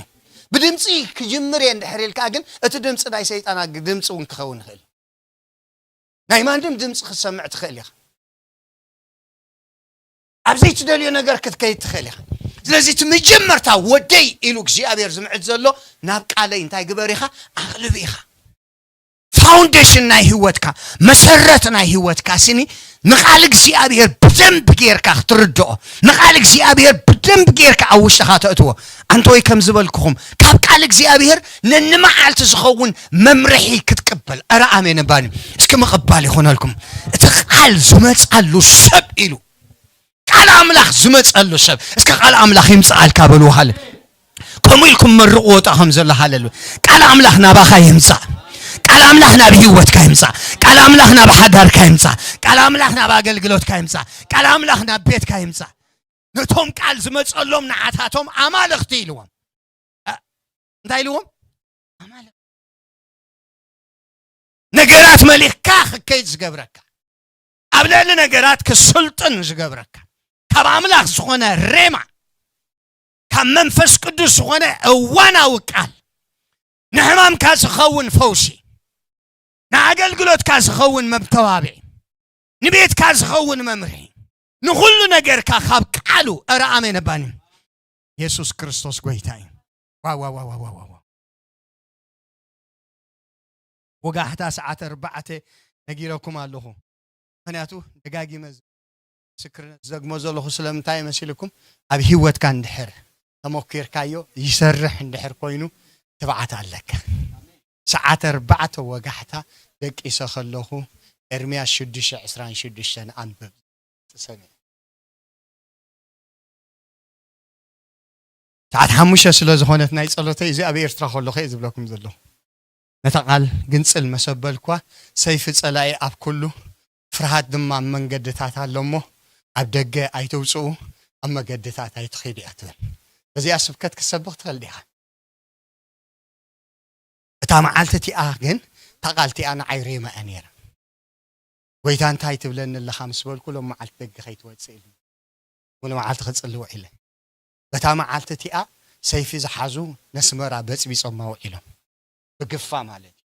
ብድምፂ ክጅምር እየ እንድሕር ኢልካ ግን፣ እቲ ድምፂ ናይ ሰይጣን ድምፂ እውን ክኸውን ይኽእል እዩ። ናይ ማንም ድምፂ ክትሰምዕ ትኽእል ኢኻ። ኣብ ዘይትደልዮ ነገር ክትከይድ ትኽእል ኢኻ። ስለዚ እቲ መጀመርታ ወደይ ኢሉ እግዚኣብሔር ዝምዕድ ዘሎ ናብ ቃለይ እንታይ ግበር ኢኻ? ኣቕልብ ኢኻ። ፋውንዴሽን ናይ ህይወትካ፣ መሰረት ናይ ህይወትካ ስኒ ንቓል እግዚኣብሔር ብደንብ ጌርካ ክትርድኦ፣ ንቓል እግዚኣብሔር ብደንብ ጌርካ ኣብ ውሽጥኻ ተእትዎ። ኣንተ ወይ ከም ዝበልኩኹም፣ ካብ ቃል እግዚኣብሔር ነንመዓልቲ ዝኸውን መምርሒ ክትቅበል። ኣረ ኣሜን እባኒ። እስኪ ምቕባል ይኹነልኩም። እቲ ቃል ዝመጻሉ ሰብ ኢሉ፣ ቃል ኣምላኽ ዝመጸሉ ሰብ። እስከ ቃል ኣምላኽ ይምጽኣልካ በሉ ሃለ። ከምኡ ኢልኩም መርቕዎ። ጣ ከም ዘሎ ሃለሉ ቃል ኣምላኽ ናባኻ ይምጻእ። ቃል ኣምላኽ ናብ ህይወትካ ይምጻእ። ቃል ኣምላኽ ናብ ሓዳርካ ይምጻእ። ቃል ኣምላኽ ናብ ኣገልግሎትካ ይምጻእ። ቃል ኣምላኽ ናብ ቤትካ ይምጻእ። ነቶም ቃል ዝመጸሎም ንዓታቶም ኣማልኽቲ ኢልዎም። እ፣ እንታይ ኢልዎም? ኣማልኽቲ። ነገራት መሊኽካ ክትከይድ ዝገብረካ፣ ኣብ ልዕሊ ነገራት ክስልጥን ዝገብረካ፣ ካብ ኣምላኽ ዝኾነ ሬማ፣ ካብ መንፈስ ቅዱስ ዝኾነ እዋናዊ ቃል፣ ንሕማምካ ዝኸውን ፈውሲ፣ ንኣገልግሎትካ ዝኸውን መተባብዒ፣ ንቤትካ ዝኸውን መምርሒ፣ ንኹሉ ነገርካ ካብ ቃሉ። ኧረ ኣሜን ኣባኒ። የሱስ ክርስቶስ ጎይታ እዩ። ዋው፣ ዋው፣ ዋው፣ ዋው፣ ዋው፣ ዋው። ወጋሕታ ሰዓት ኣርባዕተ ነጊረኩም ኣለኹ። ምኽንያቱ ደጋጊመ ምስክርነት ዝደግሞ ዘለኹ ስለምንታይ መሲልኩም? ኣብ ህይወትካ እንድሕር ተመኪርካዮ ይሰርሕ እንድሕር ኮይኑ ትብዓት ኣለካ። ሰዓት ኣርባዕተ ወጋሕታ ደቂሰ ከለኹ ኤርምያስ ሽዱሽተ ዕስራን ሽዱሽተን ኣንብብ። ጥሰኒ። ሰዓት ሓሙሽተ ስለ ዝኾነት ናይ ጸሎተይ እዚ ኣብ ኤርትራ ከለኹ እየ ዝብለኩም ዘለኹ። ነታ ቃል ግንጽል መሰበልኳ፣ ሰይፊ ጸላኢ ኣብ ኩሉ፣ ፍርሃት ድማ ኣብ መንገድታት ኣሎ እሞ፣ ኣብ ደገ ኣይተውጽኡ፣ ኣብ መገድታት ኣይትኺዱ እያ ትብል። በዚኣ ስብከት ክትሰብኽ ትኽእል ዲኻ? እታ መዓልቲ እቲኣ ግን፣ እታ ቃል እቲኣ ንዓይ ሬማ እያ ነይራ። ጎይታ እንታይ ትብለኒ ኣለኻ ምስ በልኩ፣ ሎም መዓልቲ ደገ ከይትወጽእ ኢሉ። ሙሉ መዓልቲ ክጽሊ ውዒለ። በታ መዓልቲ እቲኣ ሰይፊ ዝሓዙ ነስመራ በጽቢጾማ ውዒሎም። ብግፋ ማለት እዩ።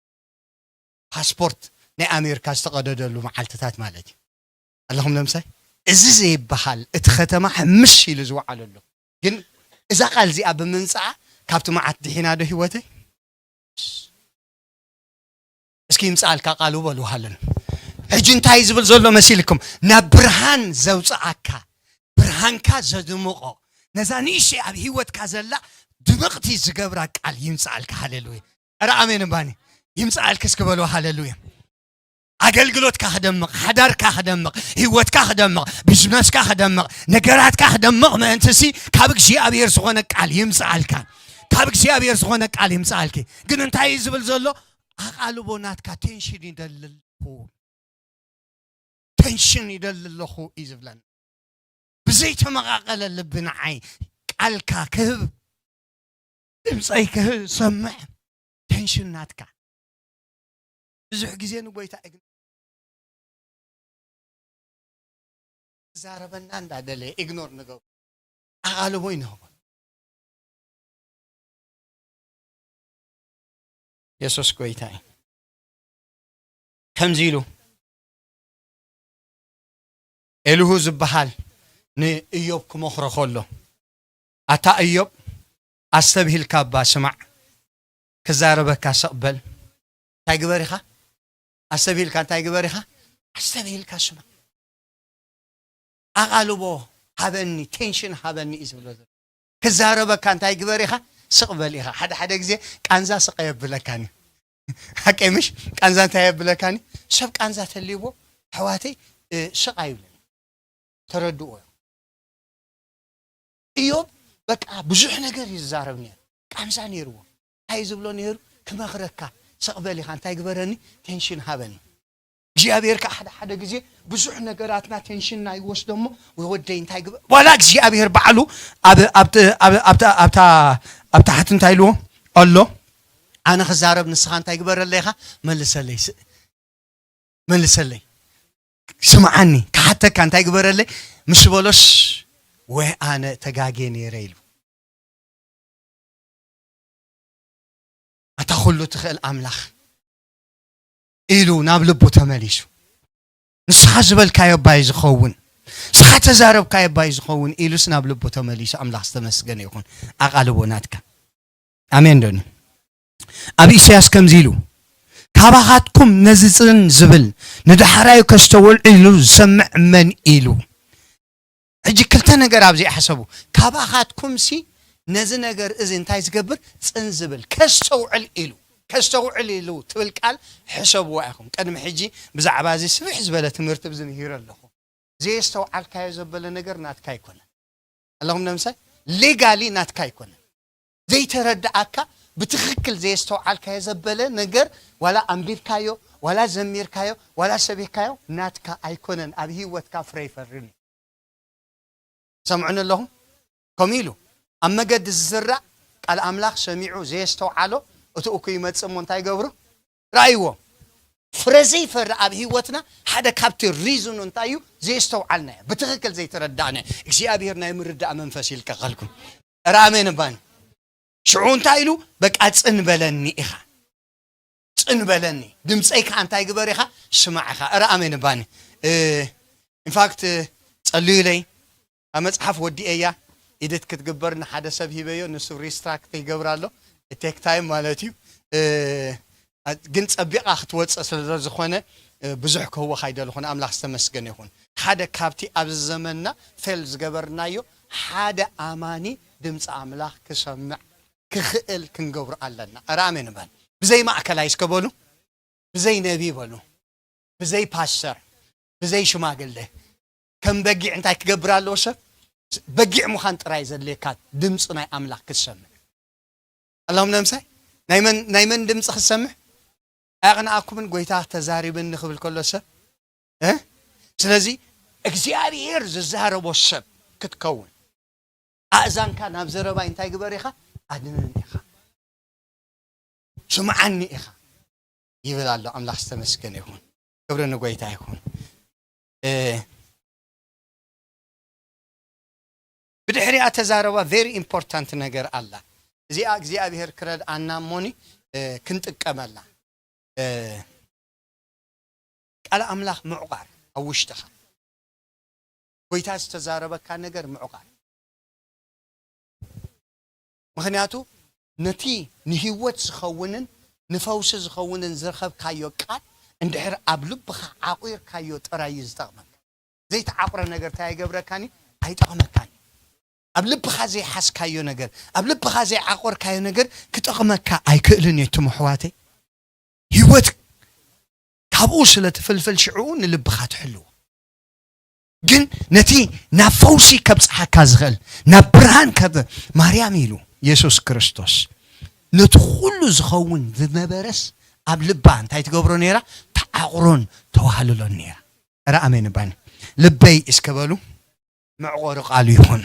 ፓስፖርት ናይ ኣሜሪካ ዝተቐደደሉ መዓልትታት ማለት እዩ። ኣለኹም ለምሳይ፣ እዚ ዘይበሃል እቲ ከተማ ሕምሽ ኢሉ ዝወዓለሉ። ግን እዛ ቃል እዚኣ ብምምጽኣ ካብቲ መዓት ድሒና ዶ ህይወተይ? እስኪ ይምጽኣልካ ቃሉ በሉ ሃለሉ። ሕጂ እንታይ ዝብል ዘሎ መሲልኩም? ናብ ብርሃን ዘውጽኣካ፣ ብርሃንካ ዘድምቖ፣ ነዛ ንእሽተይ ኣብ ህይወትካ ዘላ ድምቕቲ ዝገብራ ቃል ይምጽኣልካ። ሃሌሉያ። ኧረ ኣሜን እምባኒ። ይምጽኣልኪ እስኪ በሉ ሃሌሉያ። ኣገልግሎትካ ክደምቕ፣ ሓዳርካ ክደምቕ፣ ህይወትካ ክደምቕ፣ ቢዝነስካ ክደምቕ፣ ነገራትካ ክደምቕ ምእንትሲ ካብ እግዚኣብሔር ዝኾነ ቃል ይምጽኣልካ። ካብ እግዚኣብሔር ዝኾነ ቃል ይምጽኣልኪ። ግን እንታይ እዩ ዝብል ዘሎ? ኣቓልቦ ናትካ ቴንሽን ይደሊ ኣለኹ። ቴንሽን ይደሊ ኣለኹ እዩ ዝብለና። ብዘይተመቓቐለ ልቢ ንዓይ ቃልካ ክህብ፣ ድምፀይ ክሰምዕ፣ ቴንሽን ናትካ። ብዙሕ ግዜ ንጎይታ ኢግኖር፣ ዛረበና እንዳደለየ ኢግኖር ንገብሮ። ኣቓልቦ ይንህቦ። የሱስ ጎይታ እዩ። ከምዚ ኢሉ ኤልሁ ዝበሃል ንእዮብ ክመኽሮ ከሎ፣ ኣታ እዮብ፣ ኣስተብሂልካ እባ ስማዕ፣ ክዛረበካ ስቕ በል። እንታይ ግበር ኢኻ? ኣስተብሂልካ እንታይ ግበር ኢኻ? ኣስተብሂልካ ስማዕ። ኣቓልቦ ሃበኒ፣ ቴንሽን ሃበኒ እዩ ዝብሎ ዘሎ። ክዛረበካ እንታይ ግበር ኢኻ? ስቕ በል ኢኻ። ሓደ ሓደ ግዜ ቃንዛ ስቕ ኣየብለካን እዩ። ሓቀይ ምሽ? ቃንዛ እንታይ የብለካን እዩ? ሰብ ቃንዛ ተልይዎ፣ ኣሕዋተይ፣ እ፣ ስቕ ኣይብልን። ተረድእዎ። እዮብ በቃ ብዙሕ ነገር እዩ ዝዛረብ ነይሩ። ቃንዛ ነይርዎ። እንታይ ዝብሎ ነይሩ? ክመኽረካ፣ ስቕ በል ኢኻ፣ እንታይ ግበረኒ? ቴንሽን ሃበኒ። እግዚኣብሔር ከኣ ሓደ ሓደ ግዜ ብዙሕ ነገራትና ቴንሽንና ይወስዶ እሞ፣ "ወይ ወደይ እንታይ ግበ-?" ዋላ እግዚኣብሔር ባዕሉ ኣብ፣ ኣብቲ፣ ኣብ፣ ኣብታ፣ ኣብታ፣ ኣብ ታሕቲ እንታይ ኢልዎ ኣሎ? "ኣነ ክዛረብ ንስኻ እንታይ ግበረለይ ኢኻ? መልሰለይ፣ ስ-፣ መልሰለይ፣ ስምዓኒ፣ ክሓተካ እንታይ ግበረለይ?" ምስ በሎስ፣ "ወይ ኣነ ተጋጌ ነይረ" ኢሉ። ኣታ ኩሉ ትኽእል ኣምላኽ ኢሉ ናብ ልቡ ተመሊሱ። ንስኻ ዝበልካዮ ባይ ዝኸውን፣ ንስኻ ተዛረብካዮ ባይ ዝኸውን ኢሉስ ናብ ልቡ ተመሊሱ። ኣምላኽ ዝተመስገነ ይኹን። ኣቓልቦ ናትካ። ኣሜን ዶኒ? ኣብ ኢሳያስ ከምዚ ኢሉ፣ "ካባኻትኩም ነዚ ጽን ዝብል ንዳሕራዩ ከስተውዕል ኢሉ ዝሰምዕ መን ኢሉ?" ሕጂ ክልተ ነገር ኣብዚ ሕሰቡ። ካባኻትኩምሲ ነዚ ነገር እዚ እንታይ ዝገብር? ጽን ዝብል፣ ከስተውዕል ኢሉ። ከስተውዕል ኢሉ ትብል ቃል ሕሰብዋ ኢኹም። ቅድሚ ሕጂ ብዛዕባ እዚ ስፍሕ ዝበለ ትምህርቲ ብዚ ምሂረ ኣለኹ። ዘየስተውዓልካዮ ዘበለ ነገር ናትካ ኣይኮነን። ኣለኹም ነምሳይ ሌጋሊ ናትካ ኣይኮነን። ዘይተረድኣካ፣ ብትኽክል ዘየስተውዓልካዮ ዘበለ ነገር፣ ዋላ ኣንቢብካዮ፣ ዋላ ዘሚርካዮ፣ ዋላ ሰቢካዮ፣ ናትካ ኣይኮነን፣ ኣብ ህይወትካ ፍረ ይፈርን እዩ። ሰምዑኒ ኣለኹም? ከምኡ ኢሉ ኣብ መገዲ ዝዝራእ ቃል ኣምላኽ ሰሚዑ ዘየስተውዓሎ፣ እቲ እኩይ ይመጽእ እሞ እንታይ ይገብሩ? ረኣይዎ። ፍረ ዘይፈሪ ኣብ ህይወትና ሓደ ካብቲ ሪዝኑ እንታይ እዩ? ዘየስተውዓልናዮ፣ ብትኽክል ዘይተረዳእናዮ። እግዚኣብሔር ናይ ምርዳእ መንፈስ ይልቀቐልኩም። ኧረ ኣሜን እባኒ። ሽዑ እንታይ ኢሉ? በቃ ጽን በለኒ ኢኻ። ጽን በለኒ። ድምፀይ ከዓ እንታይ ግበር ኢኻ? ስማዕ ኢኻ። ኧረ ኣሜን እባኒ። እ፣ ኢንፋክት ጸልዩለይ። ኣብ መጽሓፍ ወዲኤያ፣ ኢድት ክትግበር ንሓደ ሰብ ሂበዮ፣ ንሱ ሪስትራክት ይገብር ኣሎ። ቴክ ታይም ማለት እዩ። እ፣ ግን ጸቢቓ ክትወጽእ ስለ ዝኾነ፣ እ፣ ብዙሕ ክህወኽ ኣይደልኹን። ኣምላኽ ዝተመስገነ ይኹን። ሓደ ካብቲ ኣብዚ ዘመንና ፌል ዝገበርናዮ፣ ሓደ ኣማኒ ድምፂ ኣምላኽ ክሰምዕ ክኽእል ክንገብሮ ኣለና። ኧረ ኣሜን በል። ብዘይ ማእከላይ እስከ በሉ፣ ብዘይ ነቢ በሉ፣ ብዘይ ፓስተር፣ ብዘይ ሽማግለ፣ ከም በጊዕ እንታይ ክገብር ኣለዎ ሰብ? በጊዕ ምዃን ጥራይ ዘድልየካ፣ ድምፂ ናይ ኣምላኽ ክትሰምዕ። ኣላሁም ነምሳይ ናይ መን፣ ናይ መን ድምፂ ክትሰምዕ? ኣያቕንኣኩምን ጎይታ ተዛሪብኒ ክብል ከሎ ሰብ፣ እ? ስለዚ እግዚኣብሔር ዝዛረቦ ሰብ ክትከውን፣ ኣእዛንካ ናብ ዘረባይ እንታይ ግበር ኢኻ? ኣድነኒ ኢኻ። ስምዓኒ ኢኻ ይብል ኣሎ። ኣምላኽ ዝተመስገነ ይኹን። ክብሪ ንጎይታ ይኹን። እ፣ ብድሕሪኣ ተዛረባ ቨሪ ኢምፖርታንት ነገር ኣላ። እዚኣ እግዚኣብሔር ክረድኣና እሞኒ፣ እ፣ ክንጥቀመላ። እ፣ ቃል ኣምላኽ ምዕቋር ኣብ ውሽጥኻ። ጎይታ ዝተዛረበካ ነገር ምዕቋር። ምኽንያቱ ነቲ ንህይወት ዝኸውንን ንፈውሲ ዝኸውንን ዝረኸብካዮ ቃል እንድሕር ኣብ ልብኻ ዓቑርካዮ ጥራይ እዩ ዝጠቕመካ። ዘይተዓቑረ ነገር እንታይ ኣይገብረካን እዩ? ኣይጠቕመካን እዩ። ኣብ ልብኻ ዘይሓዝካዮ ነገር፣ ኣብ ልብኻ ዘይዓቖርካዮ ነገር ክጠቕመካ ኣይክእልን እዩ። እትም ኣሕዋተይ፣ ህይወት ካብኡ ስለ ትፍልፍል ሽዕኡ ንልብኻ ትሕልዎ። ግን ነቲ ናብ ፈውሲ ከብጽሓካ ዝኽእል፣ ናብ ብርሃን ከብ-፣ ማርያም ኢሉ የሱስ ክርስቶስ ነቲ ኩሉ ዝኸውን ዝነበረስ ኣብ ልባ እንታይ ትገብሮ ነይራ? ተዓቑሮን ተዋህልሎን ነይራ። ኧረ ኣሜን እባኒ። ልበይ እስከ በሉ፣ መዕቆሪ ቃሉ ይኹን።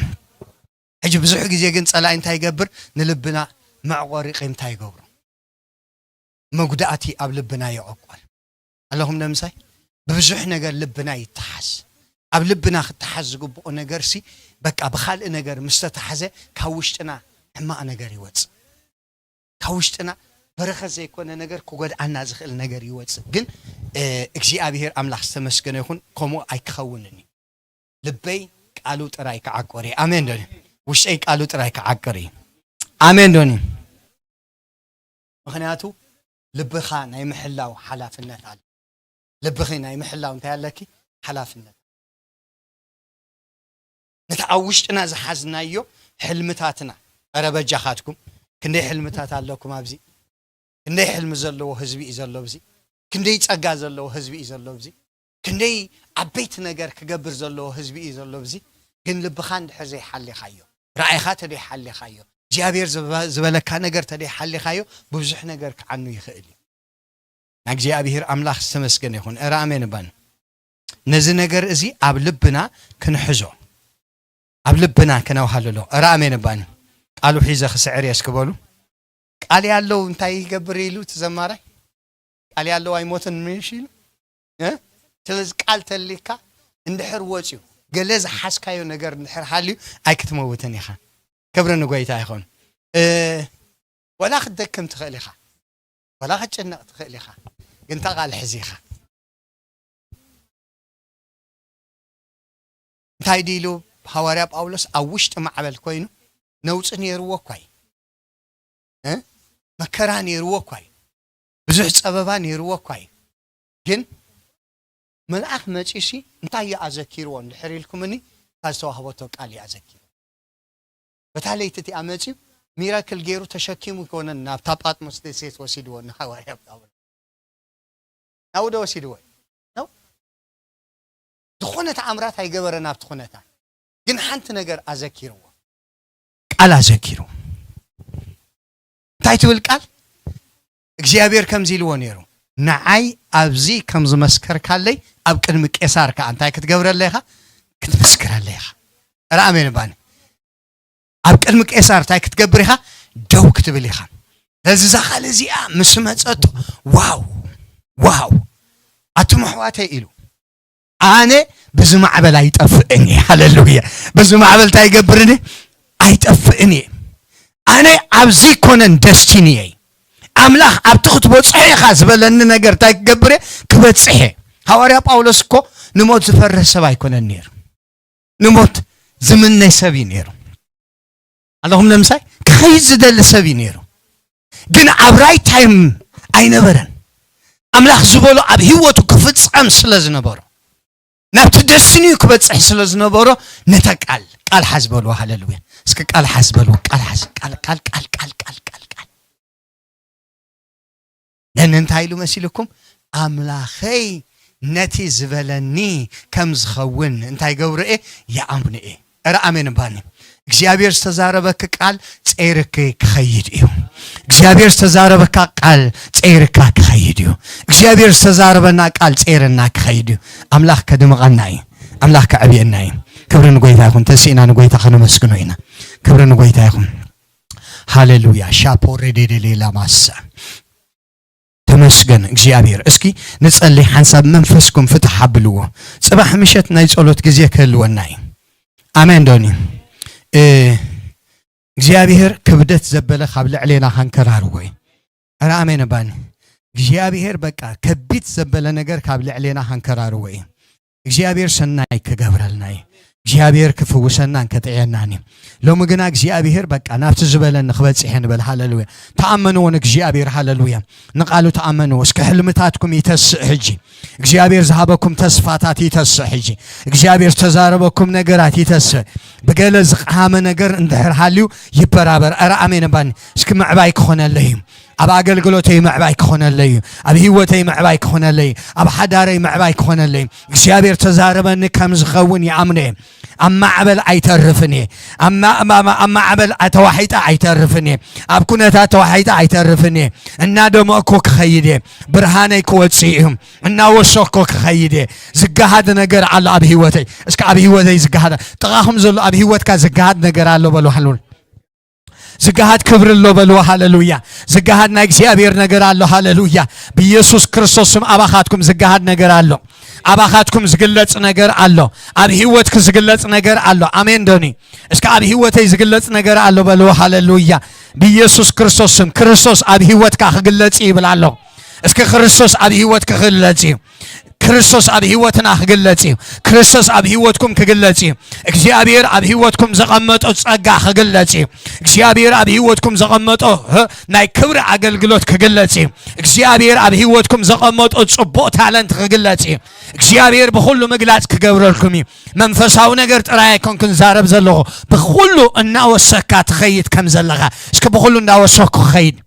ሕጂ ብዙሕ ግዜ ግን ጸላኢ እንታይ ይገብር? ንልብና መዕቆሪ ቂምታ ይገብሮ። መጉዳእቲ ኣብ ልብና ይዕቆር ኣለኹም። ነምሳይ ብብዙሕ ነገር ልብና ይተሓዝ። ኣብ ልብና ክተሓዝ ዝግብኦ ነገርሲ በቃ ብኻልእ ነገር ምስ ተታሕዘ ካብ ውሽጥና ሕማቕ ነገር ይወጽእ። ካብ ውሽጥና በረኸት ዘይኮነ ነገር ክጎድኣና ዝኽእል ነገር ይወጽእ። ግን፣ እ፣ እግዚኣብሔር ኣምላኽ ዝተመስገነ ይኹን፣ ከምኡ ኣይክኸውንን እዩ። ልበይ ቃሉ ጥራይ ክዓቁር እዩ። ኣሜን ዶኒ? ውሽጠይ ቃሉ ጥራይ ክዓቁር እዩ። ኣሜን ዶኒ? ምኽንያቱ ልብኻ ናይ ምሕላው ሓላፍነት ኣሎ። ልብኺ ናይ ምሕላው እንታይ ኣለኪ? ሓላፍነት። ነቲ ኣብ ውሽጥና ዝሓዝናዮ ሕልምታትና፣ ኧረ በጃኻትኩም፣ ክንደይ ሕልምታት ኣለኩም ኣብዚ? ክንደይ ሕልሚ ዘለዎ ህዝቢ እዩ ዘሎ ኣብዚ? ክንደይ ጸጋ ዘለዎ ህዝቢ እዩ ዘሎ ኣብዚ? ክንደይ ዓበይቲ ነገር ክገብር ዘለዎ ህዝቢ እዩ ዘሎ ኣብዚ? ግን ልብኻ እንድሕር ዘይሓሊኻዮ፣ ራእይኻ ተደይሓሊኻዮ፣ እግዚኣብሔር ዝበ-፣ ዝበለካ ነገር ተደይሓሊኻዮ፣ ብብዙሕ ነገር ክዓኑ ይኽእል እዩ። ንእግዚኣብሔር ኣምላኽ ዝተመስገነ ይኹን። ኧረ ኣሜን እባን። ነዚ ነገር እዚ ኣብ ልብና ክንሕዞ፣ ኣብ ልብና ከነውሃልሎ። ኧረ ኣሜን እባኒ። ቃሉ ሒዘ ክስዕር እየ እስኪ በሉ። ቃል ያለው እንታይ ይገብር ኢሉ እቲ ዘማራይ? ቃል ያለው አይሞትም ምሽ ኢሉ። እ? ስለዚ ቃል ተሊካ እንድሕር ወፅዩ፣ ገለ ዝሓዝካዮ ነገር እንድሕር ሃልዩ፣ ኣይክትመውትን ኢኻ። ክብሪ ንጎይታ ይኹን። እ፣ ወላ ክትደክም ትኽእል ኢኻ፣ ወላ ክትጭነቕ ትኽእል ኢኻ፣ ግን እታ ቃል ሕዚ ኢኻ። እንታይ ድዩ ኢሉ ሃዋርያ ጳውሎስ? ኣብ ውሽጢ ማዕበል ኮይኑ ነውጺ ነይርዎ እኳ እዩ። እ? መከራ ነይርዎ እኳ እዩ። ብዙሕ ጸበባ ነይርዎ እኳ እዩ። ግን መልኣኽ መጺኡሲ እንታይ እዩ ኣዘኪርዎ እንድሕር ኢልኩምኒ፣ እታ ዝተዋህበቶ ቃል እዩ ኣዘኪርዎ። በታ ለይቲ እቲኣ መጺኡ ሚራክል ገይሩ ተሸኪሙ ይኮነን ናብታ ጳጥሞስ ደሴት ወሲድዎ ንሃዋርያ ጳውሎስ። ናብኡ ዶ ወሲድዎ? ነው። ዝኾነ ተኣምራት ኣይገበረን ኣብቲ ኩነታት። ግን ሓንቲ ነገር ኣዘኪርዎ። ቃል ኣዘኪሩ። እንታይ ትብል ቃል እግዚኣብሔር ከምዚ ኢልዎ ነይሩ፣ ንዓይ ኣብዚ ከም ዝመስከርካለይ ኣብ ቅድሚ ቄሳር ከኣ እንታይ ክትገብረለይ ኢኻ? ክትምስክረለይ ኢኻ። ኧረ ኣሜን ባኒ። ኣብ ቅድሚ ቄሳር እንታይ ክትገብር ኢኻ? ደው ክትብል ኢኻ። ስለዚ እዛ ቃል እዚኣ ምስ መጸቶ፣ ዋው፣ ዋው፣ ኣቱም ኣሕዋተይ ኢሉ፣ ኣነ ብዚ ማዕበል ኣይጠፍእን እየ። ሃሌሉያ። ብዚ ማዕበል እንታይ ይገብርን እየ? ኣይጠፍእን እየ። ኣነ ኣብዚ ኮነን ደስቲኒ እየ። ኣምላኽ ኣብቲ ክትበጽሖ ኢኻ ዝበለኒ ነገር እንታይ ክገብር እየ? ክበጽሕ እየ። ሃዋርያ ጳውሎስ እኮ ንሞት ዝፈርህ ሰብ ኣይኮነን ነይሩ። ንሞት ዝምነ ሰብ እዩ ነይሩ። ኣለኹም ለምሳይ ክኸይድ ዝደሊ ሰብ እዩ ነይሩ። ግን ኣብ ራይት ታይም ኣይነበረን። ኣምላኽ ዝበሎ ኣብ ህይወቱ ክፍጸም ስለ ዝነበሮ፣ ናብቲ ደስቲኒኡ ክበጽሕ ስለ ዝነበሮ፣ ነታ ቃል፣ ቃል ሓዝ በልዎ። ሃሌሉያ። እስኪ ቃል ሓዝ በልዎ። ቃል ሓዝ፣ ቃል፣ ቃል፣ ቃል፣ ቃል፣ ቃል፣ ቃል፣ ቃል። ነን እንታይ ኢሉ መሲልኩም? ኣምላኸይ ነቲ ዝበለኒ ከም ዝኸውን እንታይ ገብሮ እየ? ይኣምኖ እየ። ኧረ ኣሜን እባኒ። እግዚኣብሔር ዝተዛረበክ ቃል ጸይርክ ክኸይድ እዩ። እግዚኣብሔር ዝተዛረበካ ቃል ጸይርካ ክኸይድ እዩ። እግዚኣብሔር ዝተዛረበና ቃል ጸይርና ክኸይድ እዩ። ኣምላኽ ከድምቐና እዩ። ኣምላኽ ከዕብየና እዩ። ክብሪ ንጎይታ ይኹን። ተሲእና ንጎይታ ከነመስግኖ ኢና። ክብሪ ንጎይታ ይኹን። ሃሌሉያ። ሻፖ ሬዴዴሌ ላማሳ። ተመስገን እግዚኣብሔር። እስኪ ንጸሊ፣ ሓንሳብ መንፈስኩም ፍትሕ ኣብልዎ። ጽባሕ ምሸት ናይ ጸሎት ግዜ ክህልወና እዩ። ኣሜን ዶኒ? እ፣ እግዚኣብሔር ክብደት ዘበለ ካብ ልዕሌና ከንከራርዎ እዩ። ኧረ ኣሜን እባኒ። እግዚኣብሔር በቃ ከቢድ ዘበለ ነገር ካብ ልዕሌና ከንከራርዎ እዩ። እግዚኣብሔር ሰናይ ክገብረልና እዩ። እግዚኣብሔር ክፍውሰናን ከጥዕየናን እዩ። ሎሚ ግና እግዚኣብሔር በቃ ናብቲ ዝበለኒ ክበጽሕ እየ ንበል። ሃሌሉያ። ተኣመንዎ ንእግዚኣብሔር። ሃሌሉያ። ንቃሉ ተኣመንዎ። እስከ ሕልምታትኩም ይተስእ ሕጂ። እግዚኣብሔር ዝሃበኩም ተስፋታት ይተስእ ሕጂ። እግዚኣብሔር ዝተዛረበኩም ነገራት ይተስእ። ብገለ ዝቀሃመ ነገር እንድሕር ሃልዩ ይበራበር። ኧረ ኣሜን እባኒ። እስኪ ምዕባይ ክኾነለይ እዩ። ኣብ ኣገልግሎተይ ምዕባይ ክኾነለይ እዩ። ኣብ ህይወተይ ምዕባይ ክኾነለይ እዩ። ኣብ ሓዳረይ ምዕባይ ክኾነለይ እዩ። እግዚኣብሔር ተዛረበኒ ከም ዝኸውን ይኣምኖ እየ። ኣብ ማዕበል ኣይተርፍን እየ። ኣብ ማ-፣ ኣብ ማ-፣ ኣብ ማዕበል ተዋሒጠ ኣይተርፍን እየ። ኣብ ኩነታት ተዋሒጠ ኣይተርፍን እየ። እናደመቕኩ ክኸይድ እየ። ብርሃነይ ክወጽእ እዩ። እናወሰኽኩ ክኸይድ እየ። ዝገሃድ ነገር ኣሎ ኣብ ህይወተይ። እስኪ ኣብ ህይወተይ ዝገሃድ፣ ጥቓኹም ዘሎ ኣብ ህይወትካ ዝገሃድ ነገር ኣሎ በሉ። ሃሌሉያ። ዝገሃድ ክብሪ ኣሎ በልዎ። ሃሌሉያ። ዝገሃድ ናይ እግዚኣብሔር ነገር ኣሎ። ሃሌሉያ። ብኢየሱስ ክርስቶስ ስም ኣባኻትኩም ዝገሃድ ነገር ኣሎ። ኣባኻትኩም ዝግለጽ ነገር ኣሎ። ኣብ ህይወትክ ዝግለጽ ነገር ኣሎ። ኣሜን ዶኒ? እስከ ኣብ ህይወተይ ዝግለጽ ነገር ኣሎ በልዎ። ሃሌሉያ። ብኢየሱስ ክርስቶስ ስም ክርስቶስ ኣብ ህይወትካ ክግለጽ ይብል ኣሎ። እስከ ክርስቶስ ኣብ ህይወትክ ክግለጽ እዩ። ክርስቶስ ኣብ ህይወትና ክግለጽ እዩ። ክርስቶስ ኣብ ህይወትኩም ክግለጽ እዩ። እግዚኣብሔር ኣብ ህይወትኩም ዘቐመጦ ጸጋ ክግለጽ እዩ። እግዚኣብሔር ኣብ ህይወትኩም ዘቐመጦ፣ ህ፣ ናይ ክብሪ ኣገልግሎት ክግለጽ እዩ። እግዚኣብሔር ኣብ ህይወትኩም ዘቐመጦ ጽቡቕ ታለንት ክግለጽ እዩ። እግዚኣብሔር ብኹሉ ምግላጽ ክገብረልኩም እዩ። መንፈሳዊ ነገር ጥራይ ኣይኮንኩን ዛረብ ዘለኹ፣ ብኹሉ እናወሰካ ትኸይድ ከም ዘለኻ። እስኪ ብኹሉ እንዳወሰኩ ክኸይድ።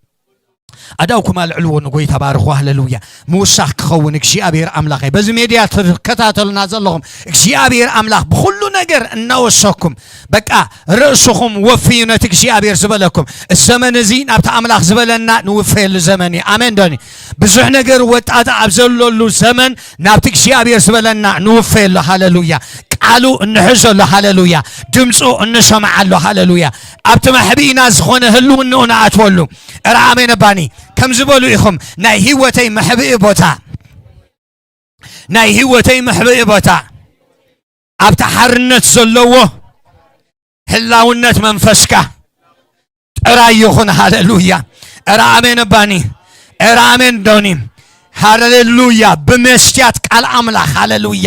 ኣዳውኩም ኣልዕልዎ፣ ንጎይታ ባርኹ። ሃሌሉያ። ምውሳኽ ክኸውን እግዚኣብሔር ኣምላኸይ፣ በዚ ሜድያ ትከታተሉና ዘለኹም እግዚኣብሔር ኣምላኽ ብኹሉ ነገር እናወሰኩም፣ በቃ ርእስኹም ወፍዩ ነቲ እግዚኣብሔር ዝበለኩም። እዚ ዘመን እዚ ናብቲ ኣምላኽ ዝበለና ንውፈየሉ ዘመን እዩ። ኣሜን ዶኒ? ብዙሕ ነገር ወጣጣ ኣብ ዘለሉ ዘመን ናብቲ እግዚኣብሔር ዝበለና ንውፈየሉ። ሃሌሉያ። ቃሉ እንሕዘሉ። ሃሌሉያ። ድምፁ እንሰምዓሉ። ሃሌሉያ። ኣብቲ መሕብኢና ዝኾነ ህልውንኡ ንኣትወሉ። ኧረ ኣሜን ኣባኒ። ከም ዝበሉ ኢኹም ናይ ህይወተይ መሕብኢ ቦታ፣ ናይ ህይወተይ መሕብኢ ቦታ ኣብቲ ሓርነት ዘለዎ ህላውነት መንፈስካ ጥራይ ይኹን። ሃሌሉያ። ኧረ ኣሜን ኣባኒ። ኧረ ኣሜን ዶኒ። ሃሌሉያ። ብመስትያት ቃል ኣምላኽ። ሃሌሉያ።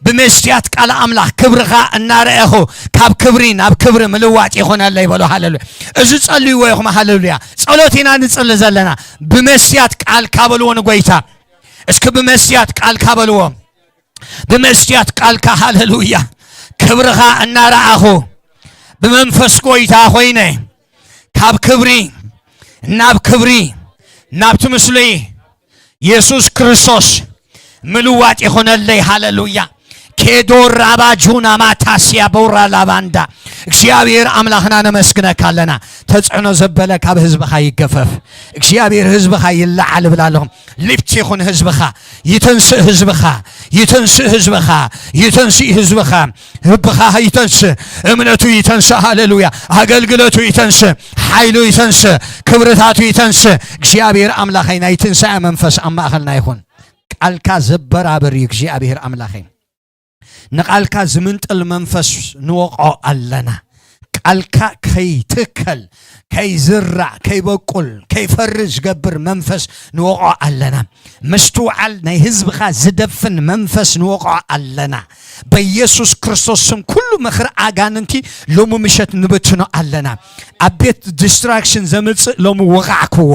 ብመስትያት ቃል ኣምላኽ ክብርኻ እናረኣኹ ካብ ክብሪ ናብ ክብሪ ምልዋጥ ይኹነለይ በሉ። ሃሌሉያ። እዚ ጸልይዎ ኢኹም። ሃሌሉያ። ጸሎት ኢና ንጽሊ ዘለና። ብመስትያት ቃልካ በልዎ ንጎይታ። እስኪ ብመስትያት ቃልካ በልዎ። ብመስትያት ቃልካ። ሃሌሉያ። ክብርኻ እናረኣኹ ብመንፈስ ጎይታ ኮይነ ካብ ክብሪ ናብ ክብሪ ናብቲ ምስሊ የሱስ ክርስቶስ ምልዋጥ ይኹነለይ። ሃሌሉያ። ኬዶ ራባጁና ማታስያ ቦራ ላባንዳ። እግዚኣብሔር ኣምላኽና ነመስግነካ ኣለና። ተጽዕኖ ዘበለ ካብ ህዝብኻ ይገፈፍ። እግዚኣብሔር ህዝብኻ ይለዓል እብል ኣለኹ። ሊፍት ይኹን ህዝብኻ፣ ይተንስእ ህዝብኻ፣ ይተንስእ ህዝብኻ፣ ይተንስእ ህዝብኻ። ህብኻ ይተንስእ፣ እምነቱ ይተንስእ። ሃሌሉያ። ኣገልግሎቱ ይተንስእ፣ ሓይሉ ይተንስእ፣ ክብርታቱ ይተንስእ። እግዚኣብሔር ኣምላኸይ ናይ ትንሳኤ መንፈስ ኣብ ማእኸልና ይኹን። ቃልካ ዘበራብር እዩ እግዚኣብሔር ኣምላኸይ። ንቃልካ ዝምንጥል መንፈስ ንወቕዖ ኣለና። ቃልካ ከይትከል፣ ከይዝራእ፣ ከይበቁል፣ ከይፈሪ ዝገብር መንፈስ ንወቕዖ ኣለና። ምስትውዓል ናይ ህዝብኻ ዝደፍን መንፈስ ንወቕዖ ኣለና። በኢየሱስ ክርስቶስ ስም ኩሉ ምኽሪ ኣጋንንቲ ሎሚ ምሸት ንብትኖ ኣለና። ኣብ ቤት ዲስትራክሽን ዘምጽእ ሎሚ ወቓዕክዎ።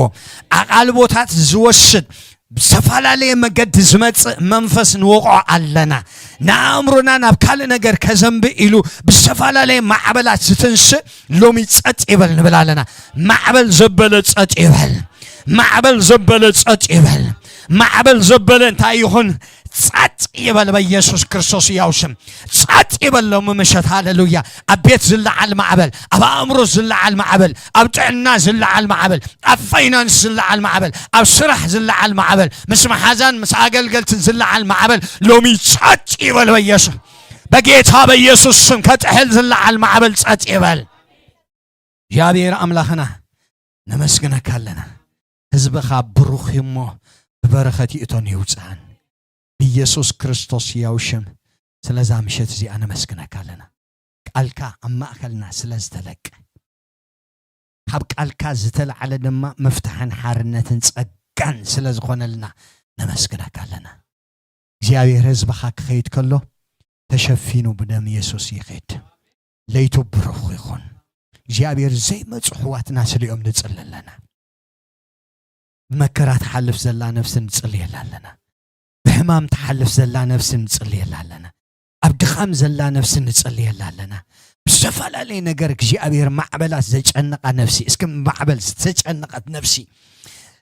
ኣቓልቦታት ዝወስድ ብዝተፈላለየ መገዲ ዝመጽእ መንፈስ ንወቕዖ ኣለና። ንኣእምሮና ናብ ካልእ ነገር ከዘንብእ ኢሉ ብዝተፈላለየ ማዕበላት ዝትንስእ ሎሚ ጸጥ ይበል ንብል ኣለና። ማዕበል ዘበለ ጸጥ ይበል። ማዕበል ዘበለ ጸጥ ይበል። ማዕበል ዘበለ እንታይ ይኹን? ጸጥ ይበል በኢየሱስ ክርስቶስ ያው ስም። ጸጥ ይበል ሎሚ ምሸት። ሃሌሉያ። ኣብ ቤት ዝለዓል ማዕበል፣ ኣብ ኣእምሮ ዝለዓል ማዕበል፣ ኣብ ጥዕና ዝለዓል ማዕበል፣ ኣብ ፋይናንስ ዝለዓል ማዕበል፣ ኣብ ስራሕ ዝለዓል ማዕበል፣ ምስ መሓዛን ምስ ኣገልገልትን ዝለዓል ማዕበል ሎሚ ጸጥ ይበል በኢየሱስ። በጌታ በኢየሱስ ስም ከጥሕል ዝለዓል ማዕበል ጸጥ ይበል። እግዚኣብሔር ኣምላኽና ነመስግነካ ኣለና። ህዝብኻ ብሩኽ እዩ እሞ ብበረኸት ይእቶን ይውፅኣን። ብኢየሱስ ክርስቶስ ያው ሽም ስለዛ ምሸት እዚኣ ነመስግነካ ኣለና። ቃልካ ኣብ ማእኸልና ስለ ዝተለቀ፣ ካብ ቃልካ ዝተለዓለ ድማ መፍትሕን ሓርነትን ጸጋን ስለ ዝኾነልና ነመስግነካ ኣለና። እግዚኣብሔር ህዝብኻ ክኸይድ ከሎ ተሸፊኑ ብደም የሱስ ይኸድ። ለይቱ ብሩኽ ይኹን። እግዚኣብሔር ዘይመጹ ኣሕዋትና ስሊኦም ንጽሊ ኣለና። ብመከራ ትሓልፍ ዘላ ነፍሲ ንጽልየላ ኣለና። ብሕማም ትሓልፍ ዘላ ነፍሲ ንጽልየላ ኣለና። ኣብ ድኻም ዘላ ነፍሲ ንጽልየላ ኣለና። ብዝተፈላለየ ነገር እግዚኣብሔር ማዕበላት ዘጨነቓ ነፍሲ፣ እስኪ ማዕበል ዝተጨነቐት ነፍሲ፣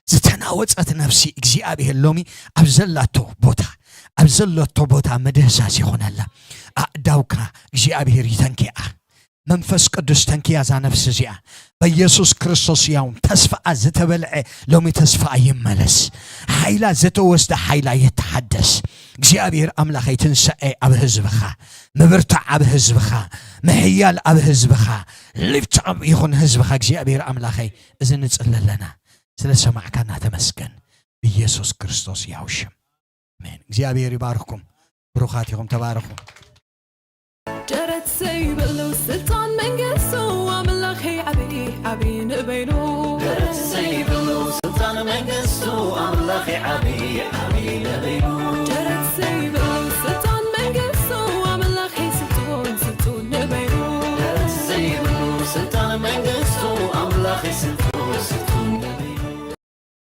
ዝተናወጸት ነፍሲ እግዚኣብሔር ሎሚ ኣብ ዘላቶ ቦታ፣ ኣብ ዘሎቶ ቦታ ምድህሳስ ይኹነላ። ኣእዳውካ እግዚኣብሔር ይተንኪኣ። መንፈስ ቅዱስ ተንኪያ እዛ ነፍሲ እዚኣ በኢየሱስ ክርስቶስ ያው ተስፋኣ ዝተበልዐ ሎሚ ተስፋኣ ይመለስ። ሓይላ ዝተወስደ ሓይላ ይተሓደስ። እግዚኣብሔር ኣምላኸይ ትንሳኤ ኣብ ህዝብኻ፣ ምብርታዕ ኣብ ህዝብኻ፣ ምሕያል ኣብ ህዝብኻ፣ ሊፍት ኣፕ ይኹን ህዝብኻ እግዚኣብሔር ኣምላኸይ። እዚ ንጽሊ ኣለና። ስለ ሰማዕካና ተመስገን። ብኢየሱስ ክርስቶስ ያው ሽም ኣሜን። እግዚኣብሔር ይባርኽኩም። ብሩኻት ኢኹም። ተባረኹ። ደረት ዘይብሉ ስልጣን መንግስቱ ኣምላኸይ ዓብዪ ዓብዪ ንበይኑ። ደረት ዘይብሉ ስልጣን መንግስቱ ኣምላኸይ ዓብዪ ዓብዪ ንበይኑ። ደረት ዘይብሉ ስልጣን መንግስቱ ኣምላኸይ ስልጡን ስልጡን ንበይኑ። ደረት ዘይብሉ ስልጣን መንግስቱ ኣምላኸይ ስልጡን